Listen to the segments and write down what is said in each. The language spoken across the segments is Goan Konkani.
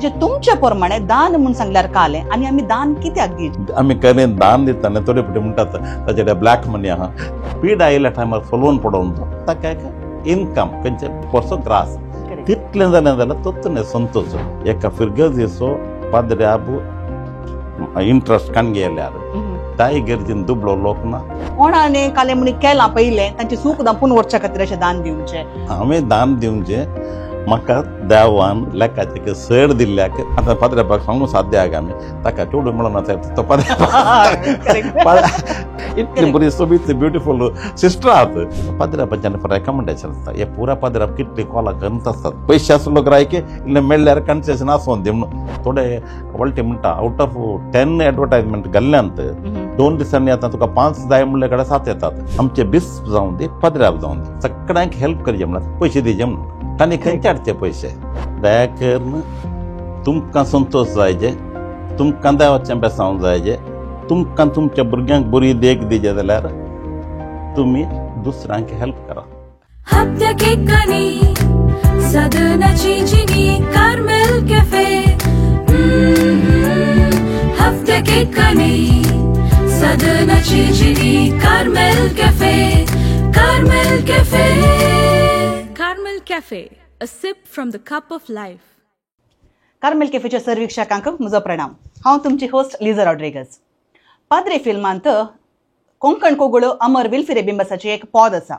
जे तुमचे प्रमाणे दान म्हूण सांगल्यार कालें आनी आमी दान कित्याक दिवचें? आमी कडेन दान दितना थोडे फावटी म्हणटात ताचे ब्लॅक मनी आहा. पीड आयिल्ल्या टायमार फलोवन पडोवन ताका एक इनकम खंयचे परसो ग्रास तितलें जालें जाल्यार तोच न्ही संतोष. एका फिरगर्जीचो पाद्र्याब इंट्रस्ट काणगे येयल्यार ताय गरजेन दुबळो लोक ना. कोणाने कालें म्हूण केलां पयलें तांची सूख दांपून वचच्या खातीर अशें दान दिवचें. हांवें दान दिवचें म्हाका देवान लेखाचें सड दिल्ल्याक आतां पाद्र्याबाक सांगूं साध्य आग आमी ताका चेडूं मेळना तो पाद्र्या इतली बरी सोबीत ब्युटिफूल सिस्टर आहात. पाद्र्याबाच्यान रेकमेंडेशन आसता हे पुरा पाद्र्याब कितली कॉलां करत आसतात पयशे आसलो ग्रायक इल्लें मेळ्ळ्यार कन्सेशन आसून दी म्हणून थोडे वळटी म्हणटा आवट ऑफ 10 एडवर्टायजमेंट घाल्ल्यांत 2 दिसांनी आतां तुका 5 जाय म्हणले कडेन 7 येतात. आमचे बिस्प जावन दी पाद्र्याब जावन दी सगळ्यांक हेल्प करचे म्हणून पयशे दिवचे म्हणून तांणी खंयचे हाडचे पयशे. दया करून तुमकां संतोष जायजे, तुमकां देवाचें बेसांव जायजे, तुमकां तुमच्या भुरग्यांक बरी देख दिजे जाल्यार तुमी दुसऱ्यांक हेल्प करा. Carmel Cafe, a sip from the cup of life. Carmel कॅफेच्या sir वीक्षकांक म्हजो प्रणाम. हांव तुमची होस्ट लिझा रॉड्रिगस. पाद्रे फिल्मांत कोंकण कोगुळ अमर विल्फी रेबिंबसाची एक पद आसा,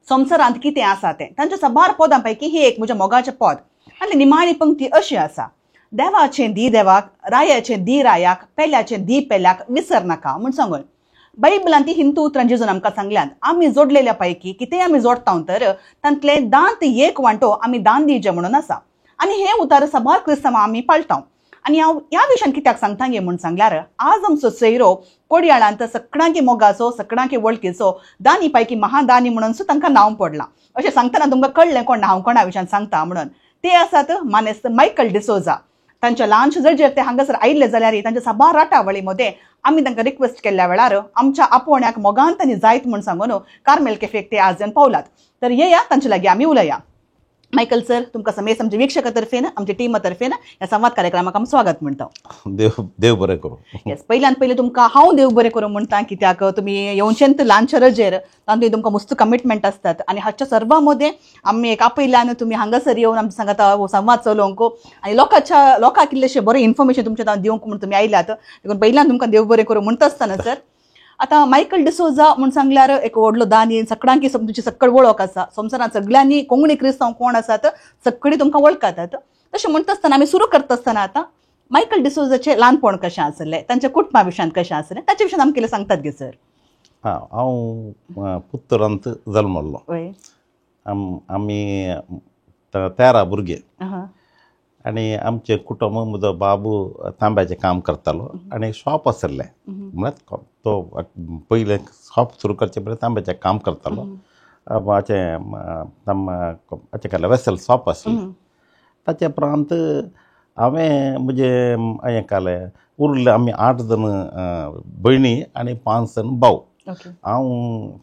संवसारांत कितें आसा तें. तांच्या साबार पदां पैकी ही एक म्हज्या मोगाचें पद आनी निमाणी पंक्ती अशी आसा, देवाचें दी देवाक, रायाचें दी रायाक, पेल्याचें दी पेल्याक विसर नाका म्हूण सांगून. बायबलांत ती हिंदू उतरां जेजून आमकां सांगल्यांत. आमी जोडलेल्या पैकी कितेंय आमी जोडटा तर तांतले दांत एक वांटो आमी दान दिवचें म्हणून आसा. आनी हें उतार साबार क्रिस्तांवां आमी पाळटा. आनी हांव ह्या विशयान कित्याक सांगता गे म्हूण सांगल्यार आज आमचो सोयरो कोडयाळांत सगळ्यांकी मोगाचो, सगळ्यांकी वळखीचो, दानी पैकी महादानी म्हणून सुद्दां तांकां नांव पडलां. अशें सांगतना तुमकां कळ्ळें कोण हांव कोणा विशयान सांगता म्हणून. ते आसात मानेस्त मायकल डिसोजा. तांच्या ल्हानशे जर ते हांगासर आयिल्ले जाल्यार तांच्या साबार राटावळी मदें आमी तांकां रिक्वेस्ट केल्ल्या वेळार आमच्या आपोवण्याक मोगान तांणी जायत म्हूण सांगून कार्मेल कॅफेक ते आज पावलात. तर येया तांचे लागीं आमी उलया. मायकल सर, तुमकां समेत आमच्या वीक्षका तर्फेन, आमच्या टिमा तर्फेन ह्या संवाद कार्यक्रमाक आमी स्वागत म्हणटा. देव देव बरें करूं. येस, पयल्यान पयलीं तुमकां हांव देव बरें करूं म्हणटा कित्याक तुमी येवचेंत ल्हानशे रजेर तातूंत तुमकां मस्त कमिटमेंट आसतात आनी हाच्या सर्वा मदें आमी एक आपयल्यान तुमी हांगासर येवन आमच्या सांगात संवाद चलोवंक आनी लोकांच्या लोकांक इल्लेशें बरें इन्फॉर्मेशन तुमच्या दिवंक म्हूण तुमी आयल्यात. देखून पयल्यान तुमकां देव बरें करूं म्हणटा आसतना सर, आतां मायकल डिसोजा म्हूण सांगल्यार एक व्हडलो दानी, सगळ्यांकी तुमची सक्कड वळख आसा. संवसारांत सगळ्यांनी कोंकणी क्रिस्तांव कोण आसात सगळीं तुमकां वळखतात. तशें म्हणटा आसतना आमी सुरू करता आसतना आतां मायकल डिसोजाचें ल्हानपण कशें आसलें, तांच्या कुटुंबा विशयान कशें आसलें, ताचे विशयान आमकां कितें सांगतात गे सर? हां, हांव पुत्तरांत जल्मल्लो. आमी 13 भुरगे आनी आमचें कुटुंब, म्हजो बाबू तांब्याचें काम करतालो आनी शॉप आशिल्लें. म्हळ्यार तो पयलें शॉप सुरू करचे पयलीं तांब्याचें काम करतालो. हाचें केलें वेसल शॉप आशिल्लें. ताचे उपरांत हांवें म्हजें हें केलें उरलें. आमी 8 जाण भयणी आनी 5 जाण भाव. हांव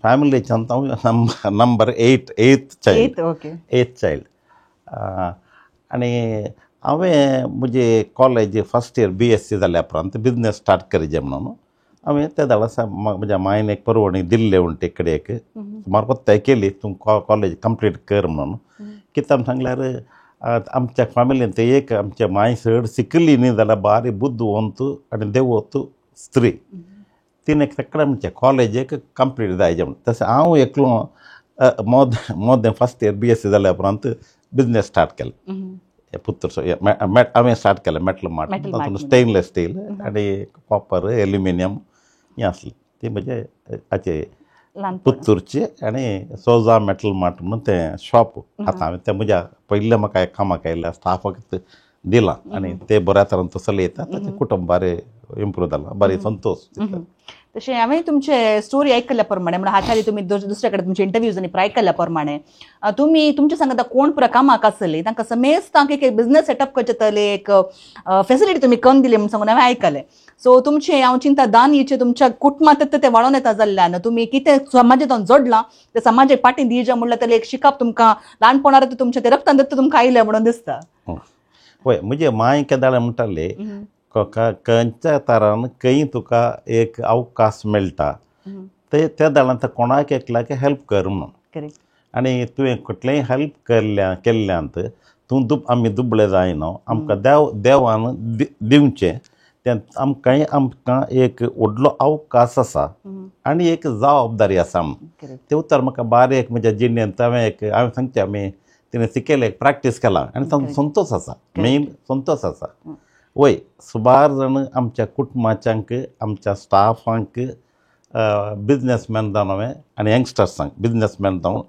फॅमिलीच्यान हांव number 8, 8th child. 8th child. आनी हांवें म्हजें कॉलेज फर्स्ट इयर BSc जाल्या उपरांत बिजनेस स्टार्ट करचें म्हणून हांवें त्या वेळार म्हज्या मायन एक परवणी दिल्ले म्हणटा कडेन एक सुमार पत्ताय केली, तूं कॉलेज कंप्लीट कर म्हणून. कित्याक सांगल्यार आमच्या फॅमिलींत एक आमच्या माय चड शिकली न्ही जाल्यार बारी बुद्धवंत आनी देवत स्त्री, तिणें सगळें म्हणचें कॉलेज एक कंप्लीट जायचें म्हणून. तशें हांव एकलो मोदें फर्स्ट इयर BSc जाल्या उपरांत बिजनेस स्टार्ट केलें. पुत्र हांवें स्टार्ट केलें मेटल मार्ट, तातूंत स्टेनलेस स्टील आनी कॉपर एल्युमिनियम हें आसलें. ती म्हजें हाचे पुत्तूरचे आनी सोजा मेटल मार्ट म्हणून तें शॉप आतां हांवें तें म्हज्या पयलें म्हाका कामाक आयिल्ल्या स्टाफाक दिलां आनी ते बऱ्या तरान तो चलयता. ताचें कुटुंब बरें इम्प्रूव जालां, बरें संतोश. तशें हांवें तुमचे स्टोरी आयकल्ल्या प्रमाणे, म्हणल्यार हाच्या आदी तुमी दुसऱ्या कडेन तुमचे इंटरव्यूज आनी आयकल्ल्या प्रमाणे तुमी तुमच्या सांगता कोण पुरा कामाक आसले तांकां समेज तांकां एक बिजनेस सेटअप करचे तले एक फेसिलिटी तुमी करून दिली म्हूण सांगून हांवें आयकलें. सो तुमचें हांव चिंता दान हिचें तुमच्या कुटुंबांत तें वाडोवन येता जाल्ल्यान तुमी कितें समाजांत जोडलां तें समाजाक पाटी दिवचें म्हणल्यार तें एक शिकप तुमकां ल्हानपणार तुमच्या ते रक्तान दत्त तुमकां आयलें म्हणून दिसता. वय म्हजे मांय केदाळे म्हणटाली, खंयच्या तरान खंय तुका एक अवकाश मेळटा ते त्या दाळांत कोणाक एकल्याक हेल्प कर म्हणून. आनी तुवें कुठलेंय हेल्प केल्ल्यांत तूं आमी दुबळे जायना, आमकां देवान दिवचें तें आमकांय आमकां एक व्हडलो अवकाश आसा आनी एक जबाबदारी आसा. ते उतर म्हाका बारीक म्हज्या जिणेंत हांवें एक हांवें सांगचें आमी तिणें शिकयलें, एक प्रॅक्टीस केला आनी तांकां संतोश आसा, मेन संतोश आसा. वय सुमार जाण आमच्या कुटुंबाच्यांक, आमच्या स्टाफांक, बिजनेसमॅन जावन हांवें आनी यंगस्टर्सांक बिजनेसमॅन जावन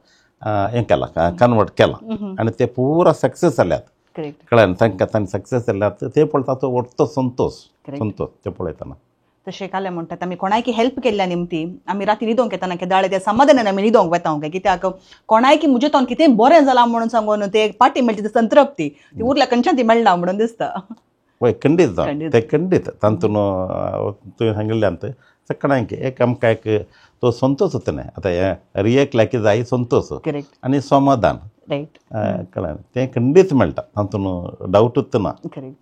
हें केलां, कन्वर्ट केलां आनी ते पुरा सक्सेस जाल्यात. कळ्ळें तांकां तांणी सक्सेस जाल्यात ते पळयता तो व्हडलो संतोश संतोश ते पळयतना. तशें कालें म्हणटात आमी कोणायकी हेल्प केल्ल्या निमती आमी राती न्हिदोंक येताना केदाळे त्या समाधानान आमी न्हिदोंक वेता कित्याक कोणायकी म्हजे तोंड कितें बरें जालां म्हणून सांगून ते पाटी मेळटा ती संतृप्ती ती उरल्या खंयच्यान ती मेळना म्हणून दिसता. वय खंडीत जावन ते खंडीत तातूंत तुवें सांगिल्ल्यान सगळ्यांक एक आमकां एक तो संतोश जाता न्ही. आतां हें रियेकल्याक जाय संतोश आनी समाधान, कळ्ळें, तें खंडीत मेळटा, तातूंत डावटूच ना. करेक्ट.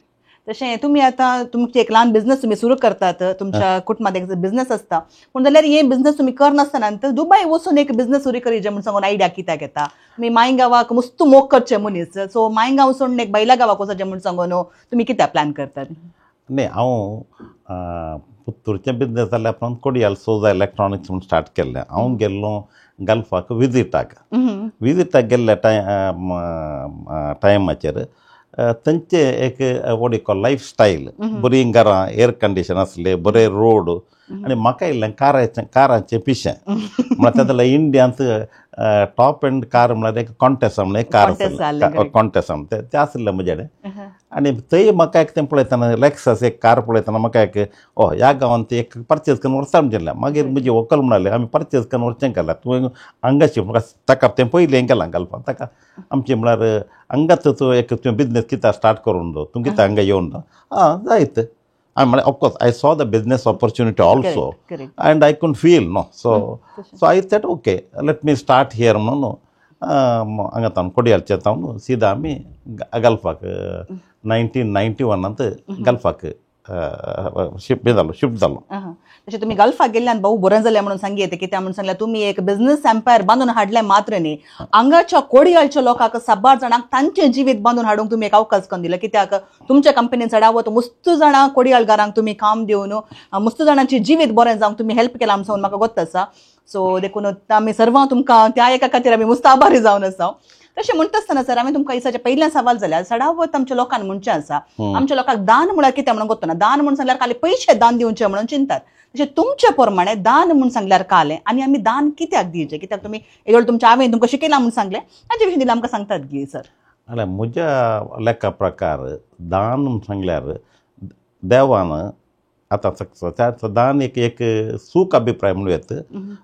तशें तुमी आतां तुमची एक ल्हान बिजनेस तुमी सुरू करतात, तुमच्या कुटुंबात एक बिजनेस आसता, पूण जाल्यार हे बिजनेस तुमी करनासतना दुबय वचून एक बिजनेस सुरू करीजे म्हूण सांगून आयडिया कित्याक येता? तुमी मायगांवाक मुस्त मोग करचे मनीस, सो मायगांव सोडून एक बैला गांवाक वचचें म्हूण सांगून तुमी कित्याक प्लॅन करतात? न्ही, हांव पुत्तूरचें बिजनेस जाल्यार उपरांत कोडियाल सोजा इलेक्ट्रॉनिक्स म्हूण स्टार्ट केल्लें. हांव गेल्लो गल्फाक विजिटाक, विजिटाक गेल्ल्या टायमाचेर थंयचे एक what you call life style, बरीं घरां, एर कंडिशन आसले, बरे रोड, आनी म्हाका इल्लें काराचें पिशें म्हळ्यार तें जाल्यार इंडियांत टॉप एंड कार म्हळ्यार एक कॉन्टेसा म्हणून एक कार आसलें, कॉन्टेसा तें आसलें म्हजे कडेन. आनी थंय म्हाका एक तें पळयतना लॅक्सस एक कार पळयतना म्हाका एक ओ ह्या गांवांत एक पर्चेज करून व्हरता म्हणलें. मागीर म्हजी व्हंकल म्हणाली आमी पर्चेज करून व्हरचें केलां, तुवें हांगाची म्हाका ताका तें पयलीं हें केलां घालपाक ताका आमचें म्हळ्यार हांगाच तूं एक तुवें बिजनेस कित्याक स्टार्ट करून दवर, तूं कित्याक हांगा येवन आं जायत. I mean, of course, I saw the business opportunity also. Correct. And I couldn't feel, no. So, so I said, okay, let me start here. No, no. हांगा तावन कोडियालचे तावन सीधा आमी गल्फाक 1991 अंत गल्फाक शिफ्ट जालो, शिफ्ट जालो. तशें तुमी गल्फाक गेल्ल्यान बहु बरें जालें म्हणून सांगी येता, कित्याक म्हणून सांगल्यार तुमी एक बिजनेस एम्पायर बांदून हाडलें मात्र न्ही, हांगाच्या कोडियालच्या लोकांक साबार जाणांक तांचें जिवीत बांदून हाडूंक तुमी एक अवकाश करून दिलो. कित्याक तुमच्या कंपनीन चडावत मुस्त जाणां कोडियालगारांक तुमी काम दिवन मुस्त जाणांचें जिवीत बरें जावंक तुमी हेल्प केलां म्हणून म्हाका गोत्त आसा. सो देखून आमी सर्वां तुमकां त्या एका खातीर आमी मुस्त आभारी जावन आसा. तशें म्हणटा आसतना सर आमी तुमकां दिसाच्या पयल्या सवाल जाल्यार चडावत आमच्या लोकांक म्हणचें आसा, आमच्या लोकांक दान म्हळ्यार कितें म्हणून गोत्तो ना, दान म्हणून सांगल्यार खाली पयशे दान दिवचे म्हणून चिंतात. तशें तुमचे प्रमाणे दान म्हणून सांगल्यार कालें आनी आमी दान कित्याक दिवचें, कित्याक तुमी एदोळ तुमच्या हांवें तुमकां शिकयलां म्हणून सांगलें, ताचे विशीं दिल्यार आमकां सांगतात गी सर? जाल्यार म्हज्या लेखा प्रकार दान म्हणून सांगल्यार देवान आतां दान एक एक सूख अभिप्राय म्हणूं येत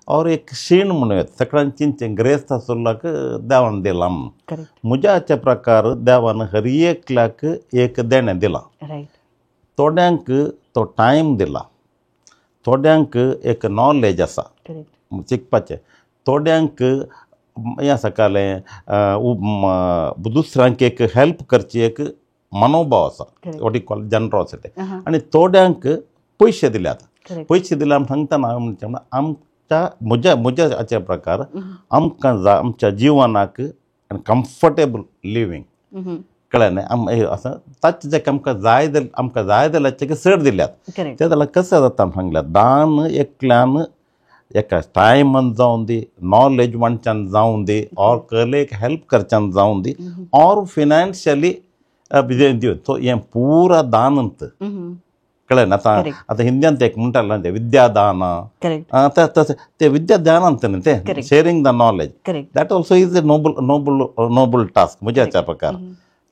और एक शीण म्हणूं येत, सगळ्यांक चिंतचें ग्रेस्त आसुल्लाक देवान दिलां म्हणून. म्हज्या हाच्या प्रकार देवान हर एकल्याक एक देणें दिलां, थोड्यांक तो टायम दिला, थोड्यांक एक नॉलेज आसा शिकपाचें, थोड्यांक हें आसा कालें दुसऱ्यांक एक हेल्प करची एक मनोभाव आसा, what you call generosity, आनी थोड्यांक पयशे दिल्यात. पयशे दिल्या सांगतना हांवें म्हणचें आमच्या म्हज्या म्हज्या हाच्या प्रकार आमकां आमच्या जिवनाक आनी कम्फर्टेबल लिवींग कळ्ळें न्ही आसा ताचे जे आमकां जाय आमकां जाय जाल्यार चड दिल्यात. ते जाल्यार कशें जाता सांगल्यार दान एकल्यान एका टायमान जावन दी, नॉलेज वांटच्यान जावन दी, ऑर कलेक हेल्प करच्यान जावन दी, ऑर फिनान्शियली दिवन, सो हें पुरा दान कळ्ळें ना. आतां आतां हिंद्यांत एक म्हणटालें तें विद्यादान, तशें तें विद्यादान अंत न्ही तें sharing the knowledge, that also is a noble noble noble task म्हज्या हाच्या प्रकार.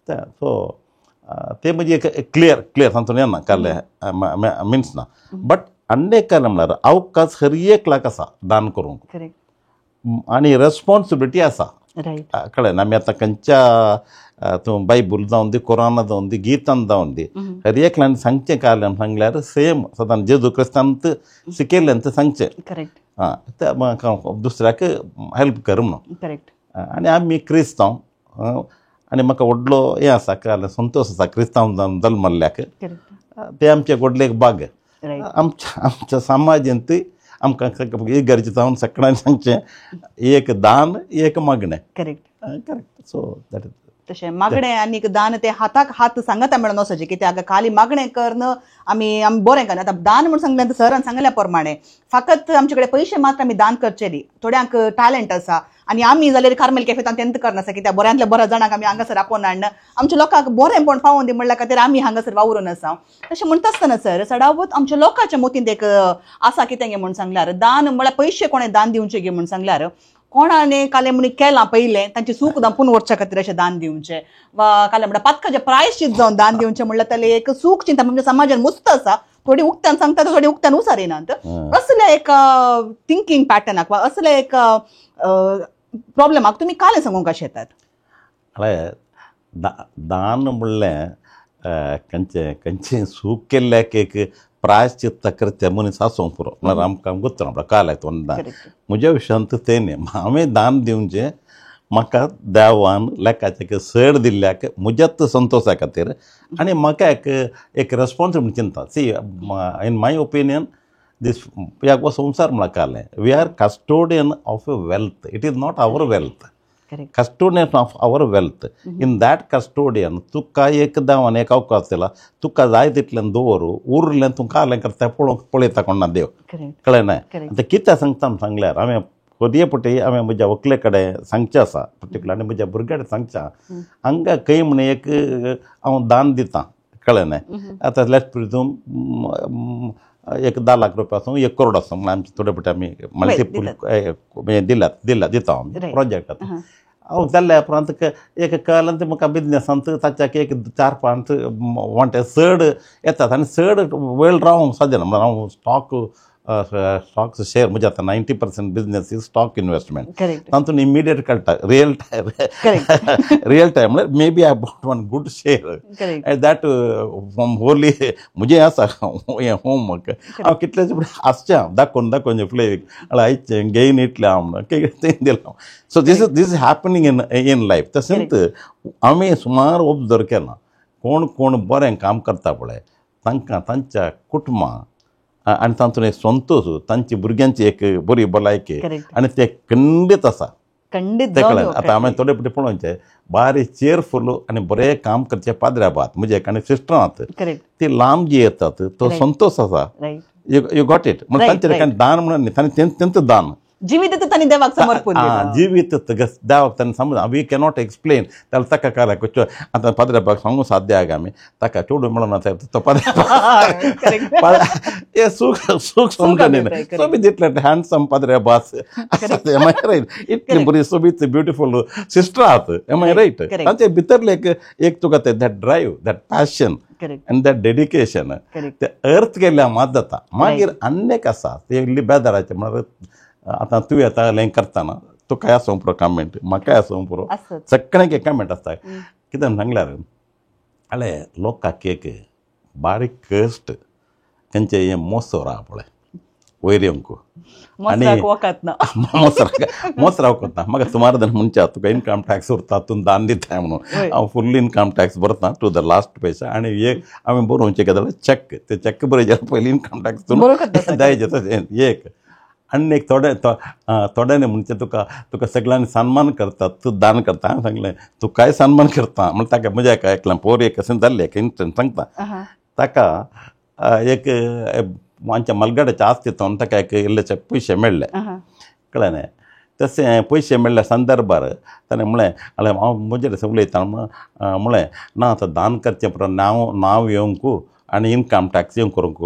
सो ते म्हणजे एक क्लियर क्लियर तातूंत येना काडलें मिन्स ना, बट आनी एक कालें म्हळ्यार अवकाश हर एकल्याक आसा दान करूंक आनी रेस्पॉन्सिबिलिटी आसा. कळ्ळें ना. आमी आतां खंयच्या तूं बायबल जावन दी, कुरान जावन दी, गीतान जावन दी, हर एकल्यान सांगचें कालें सांगल्यार सेम सदां जेजू क्रिस्तान शिकयल्लें तें सांगचें. आं तें दुसऱ्याक हेल्प कर म्हणून. आनी आमी क्रिस्तांव आनी म्हाका व्हडलो हें आसा काल संतोश आसा क्रिस्तांव जावन जल्मल्ल्याक. तें आमचें व्हडलें एक भाग. आमच्या आमच्या समाजांत आमकां इगर्ज जावन सगळ्यांनी सांगचें एक दान एक मागणें. Correct correct. So that is तशें मागणें आनीक दान ते हाताक हात सांगता म्हणून वचचें कित्याक खाली मागणें करून आमी आमी बरें करना. आतां दान म्हूण सांगलें सरान सांगल्या प्रमाणे फकत आमचे कडेन पयशे मात्र आमी दान करचे न्ही. थोड्यांक टॅलंट आसा आनी आमी जाल्यार कार्मेल कॅफेंत तेंत करनासा कित्याक बऱ्यांतल्या बऱ्या जाणांक आमी हांगासर आपोवन हाडना आमच्या लोकांक बरेंपण पावोवन दी म्हणल्या खातीर आमी हांगासर वावरून आसा. तशें म्हणटा आसतना सर चडावत आमच्या लोकांच्या मतींत एक आसा कितें गे म्हूण सांगल्यार दान म्हळ्यार पयशे कोणें दान दिवचे गे म्हूण सांगल्यार कोणाने काले म्हणी केलां पयलें तांची सूख दांपून वचच्या खातीर अशें दान दिवचें वा काले म्हणटा पातकाचें प्रायश्चीत जावन दान दिवचें म्हणल्यार तालें एक सूख चिंता म्हणजे समाजान मुस्त आसा. थोडी उक्त्यान सांगता थोडी उक्त्यान उसारिनात. असल्या एक थिंकींग पॅटर्नाक वा असल्या एक प्रॉब्लेमाक तुमी कालें सांगूंक कशें येतात? म्हळ्यार दान म्हणलें खंयचें खंयचें सूख केल्ल्याक एक प्रायश्चित्त करते मनीस आसूंक पुरो. म्हळ्यार आमकां गुत्त ना काल दान म्हज्या विशयांत तें न्ही. हांवें दान दिवचें म्हाका देवान लेखाचें चड दिल्ल्याक म्हज्याच संतोशा खातीर आनी म्हाका एक एक रेस्पोन्सिबिलिटी चिंता. See in my opinion this ह्या संवसार म्हळ्यार कालें we are custodian of a wealth. It is not our wealth. Custodian of our wealth. In that custodian तुका एक देवान एक अवकाश दिला तुका जाय तितल्यान दवर उरलें तूं कालें करता पळोवंक पळयता कोण ना देव. कळ्ळें ना? आतां कितें सांगता सांगल्यार हांवें कोदये पटी हांवें म्हज्या व्हंकले कडेन सांगचें आसा पर्टिकुलर आनी म्हज्या भुरग्या कडेन सांगचें हांगा खंय म्हण एक हांव दान दितां. कळ्ळें न्हय? आतां let's presume एक 10 लाख रुपया आसूं 1 करोड आसूं म्हणल्यार आमचे थोडे पटी आमी मल्टिपल दिल्यात दिल्या दिता आमी प्रोजेक्ट. आतां हांव जाल्ल्या उपरांत एक कळ्ळें म्हाका बिजनेसांत ताच्याक एक 4-5 वांटे चड येतात आनी चड वेळ रावंक साध्य ना. म्हणल्यार हांव स्टॉक स्टॉक्स शेअर म्हणजे आतां 90% बिजनेस is stock investment. तातूंत इमिडिएट कळटा रियल टायम रियल टायम म्हळ्यार may be I bought one good share that from Holi म्हजें आसा हें होमवर्क हांव कितलेच आसचें हांव दाखोवन दाखोवन फ्ले आयचें गेयन इतलें हांव म्हणून तें दिलां. So this is this is happening in in life. तशेंच आमी सुमार ऑब्जर्व केलां कोण कोण बरें काम करता पळय तांकां तांच्या कुटुंबां आनी तांचो एक संतोश तांची भुरग्यांची एक बरी भलायकी आनी ते खंडीत आसा. खंडीत आतां हांवें थोडे फावटी पळोवचें बारी चेअरफूल आनी बरें काम करचें पाद्र्याबाद म्हजे एक आनी सिस्टरां आहात ती लांब जी येतात तो संतोश आसा. You got it. म्हण तांचें दान म्हणून न्ही तांणी तेंचें दान जिवीत तांणी देवाक समर्पण जिवीत देवाक तांणी समज we cannot explain ताका ताका काय आतां पाद्र्याबाक सांगूंक साध्य आहा आमी ताका चेडूं मेळना तो पाद्र्याबा हे सूख सूख समजून सोबीत इतलें हँडसम पाद्र्याबास एम I right? इतली बरी सोबीत ब्युटिफूल सिस्टर आहात. Am I right? तांचे भितरलें एक एक तुका तें that drive that passion आनी that dedication ते अर्थ केल्ल्या मात जाता. मागीर आन्येक आसा ते इल्ली बेजाराचें म्हळ्यार आतां तूं येता हें करतना तुकाय आसूंक पुरो कमेंट म्हाकाय आसूंक पुरो सगळ्यांक एक कमेंट आसता. कितें सांगल्यार आले लोकांक एक बारीक कश्ट तेंचें हें मोसर आहा पळय वयर येवंक आनी मोसरा वखत ना. म्हाका सुमार जाण म्हणच्या तुका इनकम टॅक्स उरता तूं दान दिताय म्हणून हांव फुल्ल इनकम टॅक्स भरता टू the last पयशा आनी एक हांवें बरोवचें कितें जाल्यार चॅक ते चॅक बरयचे पयलीं इनकम टॅक्स तूं द्यायचें तशें एक आनी एक थोडे थोड्यांनी म्हणजे तुका तुका सगळ्यांनी सन्मान करतात तूं दान करता. हांवें सांगलें तूं काय सन्मान करता म्हण ताका म्हज्या एका एकल्यान पोर एक अशें जाल्लें एक इन्सिडंट सांगता. ताका एक आमच्या मलगाड्याच्या आस्तित्वान ताका एक इल्लेशे पयशे मेळ्ळे. कळ्ळें न्हय? तशें पयशे मेळ्ळ्या संदर्भार ताणें म्हणलें आले हांव म्हजे कडेन उलयता म्हणलें ना आतां दान करचें पुरो नांव नांव येवंक आनी इनकम टॅक्स येवंक करूंक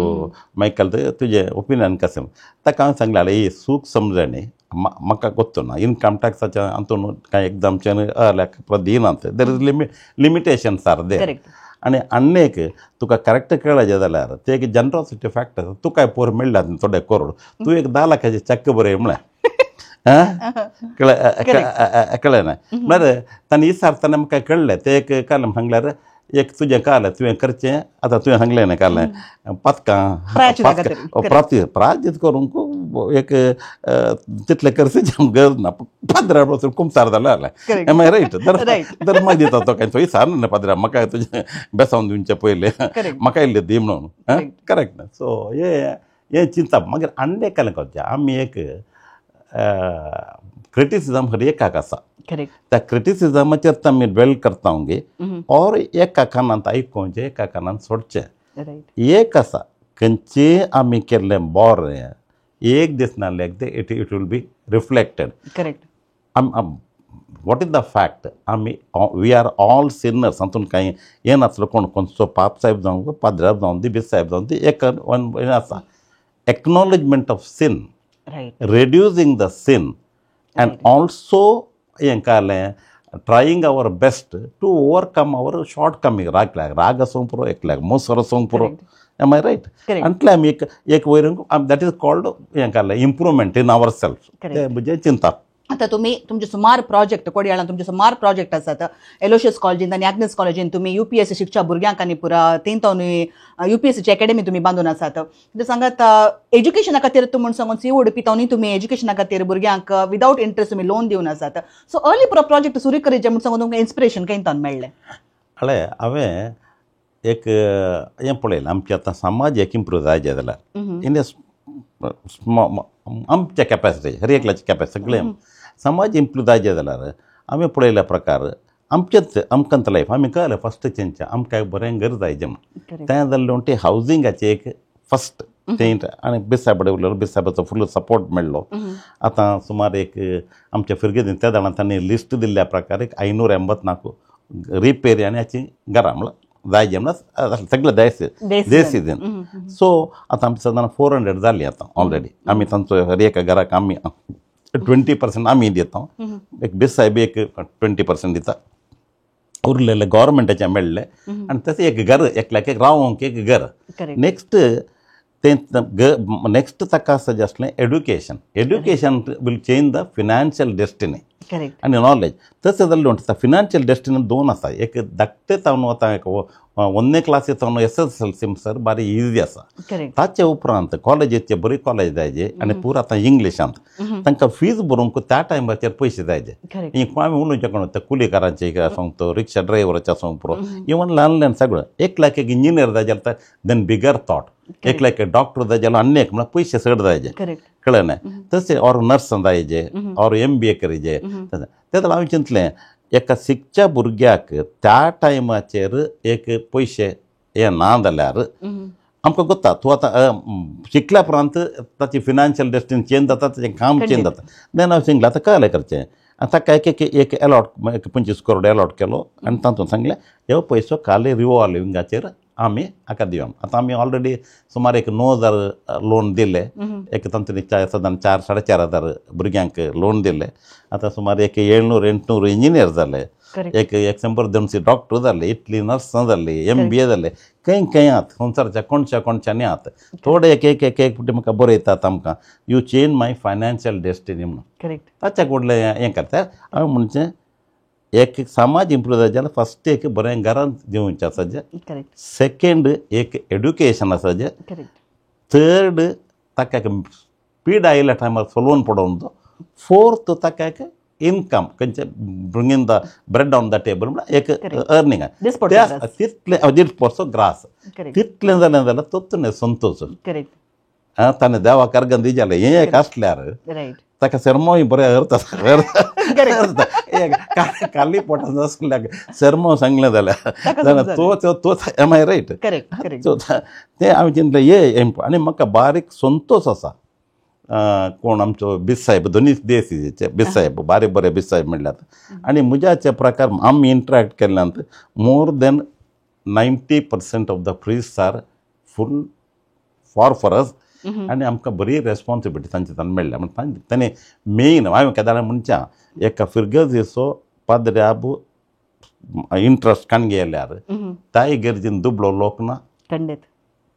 मागीर तुजें ओपिनियन कशें. ताका हांवें सांगलें ही सूख समजणी म्हाका गोत्तो ना इनकम टॅक्साच्या हातून कांय एक्झामच्यान लेखा दिनात there is limitations are there. आनी आनी एक तुका करेक्ट कळ्ळें जाल्यार ते एक जनरॉसिटी फॅक्टर तुका पोर मेळ्ळ्यात थोडे करोड तूं एक 10 लाखाचे चॅक बरय म्हळ्यार कळ्ळें ना? म्हळ्यार ताणें विचारतना म्हाका कळ्ळें ते एक कारण सांगल्यार एक तुजें कालें तुवें करचें आतां तुवें सांगलें न्ही कालें पातकां प्रायश्चीत करूंक एक तितलें करचें गरज ना. पाद्रा पासून कुमसार जालें जाल्यार एम I right? धर्माक दिता तो कांय थंय सार न्ही पाद्रा म्हाका तुजें बेसावन दिवचें पयलें म्हाका इल्लें दी म्हणून करेक्ट ना. सो हें चिंतप. मागीर आनी एक कालें करचें आमी एक क्रिटिसिजम हर एकाक आसा त्या क्रिटिसिजमाचेर आमी ड्वेल करता गे और एका कानांत आयकोवचें एका कानांत सोडचें. एक आसा खंयचें आमी केल्लें बरें एक दीस ना एक दीस it it will be reflected. Correct. What is the fact? आमी we are all Sinners. हातून कांय हें नासलो कोण खंयचो पाप साहेब जावं पाद्राब जावं दी बीस साहेब जावं दी एक हें आसा acknowledgement of sin, reducing the sin and also हें कळ्ळें trying our best to overcome our shortcoming. राग राग आसूंक पुरो एकल्याक मोसर आसूंक पुरो. Am I right? अंतले आमी एक एक वयर that is called हें कळ्ळें इम्प्रूवमेंट इन our self. तें म्हजें चिंतप. आतां तुमी तुमचे सुमार प्रोजेक्ट कोडयाळान तुमचे सुमार प्रोजेक्ट आसात. एलोशियस कॉलेजीन आनी आग्नेस कॉलेजीन तुमी UPSC शिकच्या भुरग्यांक आनी पुरा तेंतोनूय UPSCची एकेडमी तुमी बांदून आसात. ते सांगात एज्युकेशना खातीर तूं म्हूण सांगून सी ओडपी तावनूय तुमी एज्युकेशना खातीर भुरग्यांक विदावट इंट्रस्ट तुमी लोन दिवन आसात. सो अर्ली पुरो प्रोजेक्ट सुरू करीत म्हूण सांगून तुमकां इन्स्पिरेशन खंय तावन मेळ्ळें? हळे हांवें एक हें पळयलें आमचें आतां समाज एक इम्प्रूव जाय जाल्यार इन आमच्या कॅपॅसिटी हर एकल्याची कॅपॅसिटी सगळें समाज इम्प्रूव जाय जाल्यार आमी पळयल्या प्रकार आमचेच आमकां लायफ आमी कळ्ळें फस्ट चेंज आमकां बरें घर जाय म्हण तें जालें म्हणटी हावजिंगाचें एक फस्ट तें आनी बेसायबा उरलेलो बेसायबाचो फुल सपोर्ट मेळ्ळो. आतां सुमार एक आमच्या फिरगेदीन त्या जाणां तांणी लिस्ट दिल्ल्या प्रकार एक 584 रिपेरी आनी हाची घरां म्हणल्यार जाय म्हणल्यार सगळें देसीन. सो आतां आमची सादारण 400 जाली आतां ऑलरेडी. आमी तांचो हर एका घराक आमी 20% आमी दिता, एक बेसायब एक 20% दिता, उरलेले गव्हर्मेंटाचे मेळ्ळे आनी तशें एक घर एकल्याक एक रावंक एक घर. नेक्स्ट तें नेक्स्ट ताका आसा जें आसलें education. Education will change the financial destiny आनी नॉलेज. तशें जालें म्हणटा फिनान्शियल डेस्टिनी दोन आसा. एक धाकटे तावन वता एक 1 क्लासी तावन SSLC sir बारी इजी आसा. ताचे उपरांत कॉलेजीचे बरी कॉलेज जायजे आनी पुरा आतां इंग्लिशांत तांकां फीज भरूंक त्या टायमाचेर पयशे जायजे. ही आमी उलोवचें कोण त्या कुलीकारांचे आसूंक तो रिक्षा ड्रायव्हराचे आसूंक पुरो इवन ल्हान ल्हान सगळें. एकल्याक एक इंजिनियर जाय जाल्यार then बिगर थॉट, एकल्याक एक डॉक्टर जाय जाल्यार आनी एक म्हणल्यार पयशे चड जायजे कळ्ळें न्हय. तशें ऑर नर्स जायजे ऑर MBA करीजे. तें जाल्यार हांवें चिंतलें एका शिकच्या भुरग्याक त्या टायमाचेर एक पयशे हे ना जाल्यार आमकां गोत्ता तूं आतां शिकल्या उपरांत ताची फिनान्शियल डेस्टिनी चेंज जाता, ताचें काम चेंज जाता. देन हांवें सांगलें आतां कळ्ळें करचें आनी ताका एक एक एलॉट एक 25 करोड एलॉट केलो आनी तातूंत सांगलें ह्यो पयसो खाली रिवॉल्विंगाचेर आमी हाका दिवया. आतां आमी ऑलरेडी सुमार एक 9,000 लोन दिले. एक तांतून सादारण 4,000-4,500 हजार भुरग्यांक लोन दिले. आतां सुमार एक 700-800 इंजिनियर जाले, एक 100-200 डॉक्टर जाले, इतली नर्सां जाली, MBA जाले, खंय खंय आहात संवसाराच्या कोणच्या कोणच्यांनी आहात. थोडे एक एक एक एक म्हाका बरयतात आमकां you change my financial destiny म्हणून. ताच्या कडलें हें करता हांवें म्हणचें एक समाज इम्प्रूव जाय जाल्यार फस्ट एक बरें घरांत दिवचें आसा जें, सेकेंड एक एड्युकेशन आसा जें, थर्ड ताका एक पीड आयिल्ल्या टायमार सोलोवन पडोवन तो, फोर्थ ताका एक इनकम खंयचें bringing the bread on the table म्हणल्यार एक अर्निंग त्या तितलें दीस पोरसो ग्रास तितलें जालें जाल्यार तोच न्हय संतोश. ताणें देवाक अर्गन दी जालें हें एक आसल्यार ताका सेरमोय बरें अर्थ खाली पोटान आसल्यार सेरमो सांगलें जाल्यार तो तो एम I right? तें हांवें चिंतलें हे आनी म्हाका बारीक संतोश आसा. कोण आमचो बिस्साहेब दोनी देसीचे बिस्साहेब बारीक बरे बिस्साहेब म्हणल्यार आनी म्हज्याचे प्रकार आमी इंट्रॅक्ट केल्ल्यान more than 90% of the priests are full for us. आनी आमकां बरी रेस्पॉन्सिबिलिटी तांचे तांकां मेळ्ळ्या. म्हण ताणें मेन हांवें केदां म्हणच्या एका फिरगर्जीचो पाद्र्याब इंट्रस्ट काण गेल्यार त्या इगर्जीन दुबळो लोक ना,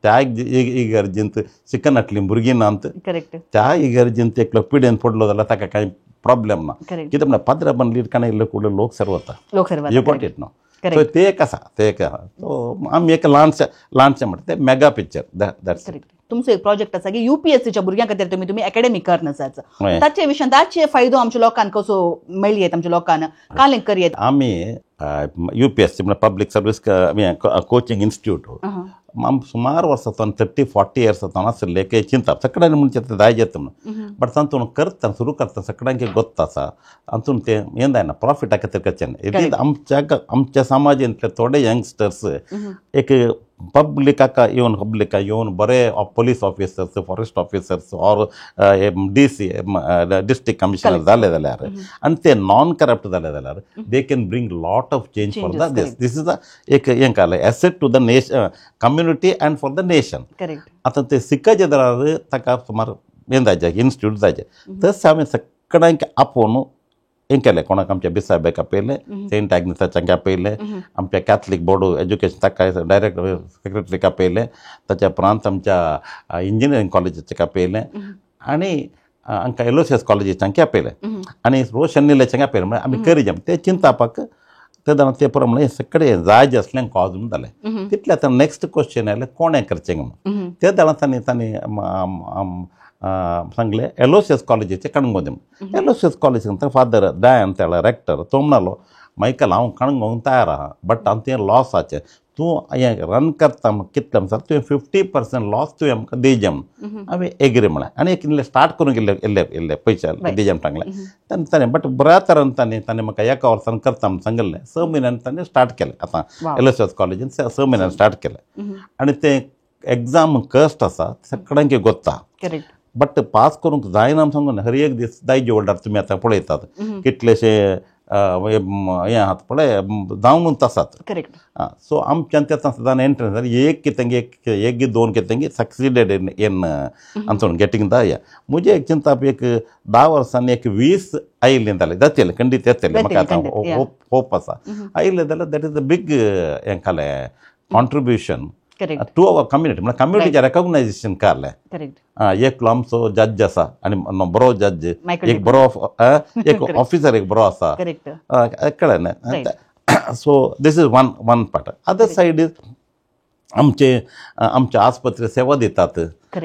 त्या इगर्जींत शिकनातलीं भुरगीं नात, त्या इगर्जींत एकलो पिडेन पडलो जाल्यार ताका कांय प्रॉब्लेम ना. कितें म्हणल्यार पाद्र्याबान लीड काण इल्ले कुडले लोक सर्व वता. You got it न्हू? सो ते एक आसा, ते एक आसा. सो आमी एक ल्हानशें ल्हानशें म्हणटा ते मेगा पिक्चर, that's. तुमचो एक प्रोजेक्ट आसा की यूपीएससीच्या भुरग्यां खातीर तुमी तुमी एकेडमी करन आसात. ताचे विशयान ताचे फायदो आमच्या लोकांक कसो मेळयेत, आमच्या लोकांक कालें करयेत? आमी यूपीएससी म्हळ्यार पब्लीक सर्वीस कोचिंग इन्स्टिट्यूट. आम सुमार वर्सां जावन, 30-40 इयर्स जावन आसले की चिंता सगळ्यांनी म्हणचे ते जाय येता म्हणून. बट तातूंत करता, सुरू करता सगळ्यांक गोत्त आसा, हातून ते हें जायना, प्रॉफिटा खातीर करचें ना. आमच्या आमच्या समाजांतले थोडे यंगस्टर्स एक पब्लिकाक येवन, पब्लिका येवन बरे police officers, forest officers or DC, district commissioner जाले जाल्यार आनी ते नॉन करप्ट जाले जाल्यार they can bring lot of change for the this. This is a एक हें कालें asset to the nation, community and for the nation. आतां ते शिकायचे जाल्यार ताका सुमार हें जायचें, इन्स्टिट्यूट जायचें. तशें हांवें सगळ्यांक आपोवन हें केलें. कोणाक आमच्या बिसाबायक आपयलें, सेंट आग्नेसाच्यांक आपयलें, आमच्या कॅथलीक बोर्ड एज्युकेशन ताका डायरेक्ट सेक्रेटरीक आपयलें, ताच्या उपरांत आमच्या इंजिनियरींग कॉलेजीचे आपयलें आनी हांकां एलोसियस कॉलेजीच्यांक आपयलें आनी रोशन निलेच्यांक आपयलें. म्हळ्यार आमी करी ते चिंतापाक तेन्ना ते पुरो म्हणलें सगळे जाय आसलें कॉज म्हणून जालें. तितलें आतां नेक्स्ट क्वेश्चन आयलें, कोणें करचें म्हणून. ते जाणां तांणी तांणी सांगलें एलोसियस कॉलेजीचे कणगोन. एलोसियस कॉलेज फादर दयान त्याला रेक्टर, तो म्हणालो, मायकल, हांव कणगोंक तयार आहा, बट हांव तें लॉसाचें तूं हें रन करता कितलें म्हणसार तुवें 50% लॉस तुवें आमकां दिवचें म्हणून. हांवें एग्री म्हळें आनी एक इल्लें स्टार्ट करूंक इल्ले इल्ले इल्ले पयशे दिवचें म्हण सांगलें ताणें ताणें. बट बऱ्या तरान ताणें ताणें म्हाका एका वर्सान करता म्हण सांगिल्लें. 6 म्हयन्यांनी ताणें स्टार्ट केलें. आतां एलोसियस कॉलेजीन 6 म्हयन्यांनी स्टार्ट केलें आनी तें एग्जाम कस्ट आसा, सगळ्यांक गोत्ता. बट पास करूंक जायना म्हण सांगून हर एक दीस दायजी वर्ल्डार तुमी आतां पळयतात कितलेशे हें आहात पळय, जावनूच आसात. सो आमच्यान ते आतां सदां एंट्रन्स एक कितें एक एक दोन कितें सक्सिडेड इन इन आमचो गेटींग the हें. म्हजें एक चिंताप, एक 10 वर्सांनी एक 20 आयिल्लें जाल्यार जातलें, खंडीत येतलें. म्हाका आतां होप होप आसा. आयिल्लें जाल्यार that is a big हें खालें कॉन्ट्रिब्युशन टू our community, म्हळ्यार कम्युनिटीचें रेकॉग्नायझेशन काडलें. एकलो आमचो जज आसा आनी बरो जज, एक बरो एक ऑफिसर, एक बरो आसा, कळ्ळें न्ही? So this is one part. Other side is आमचे आमच्या आस्पत्रे सेवा दितात,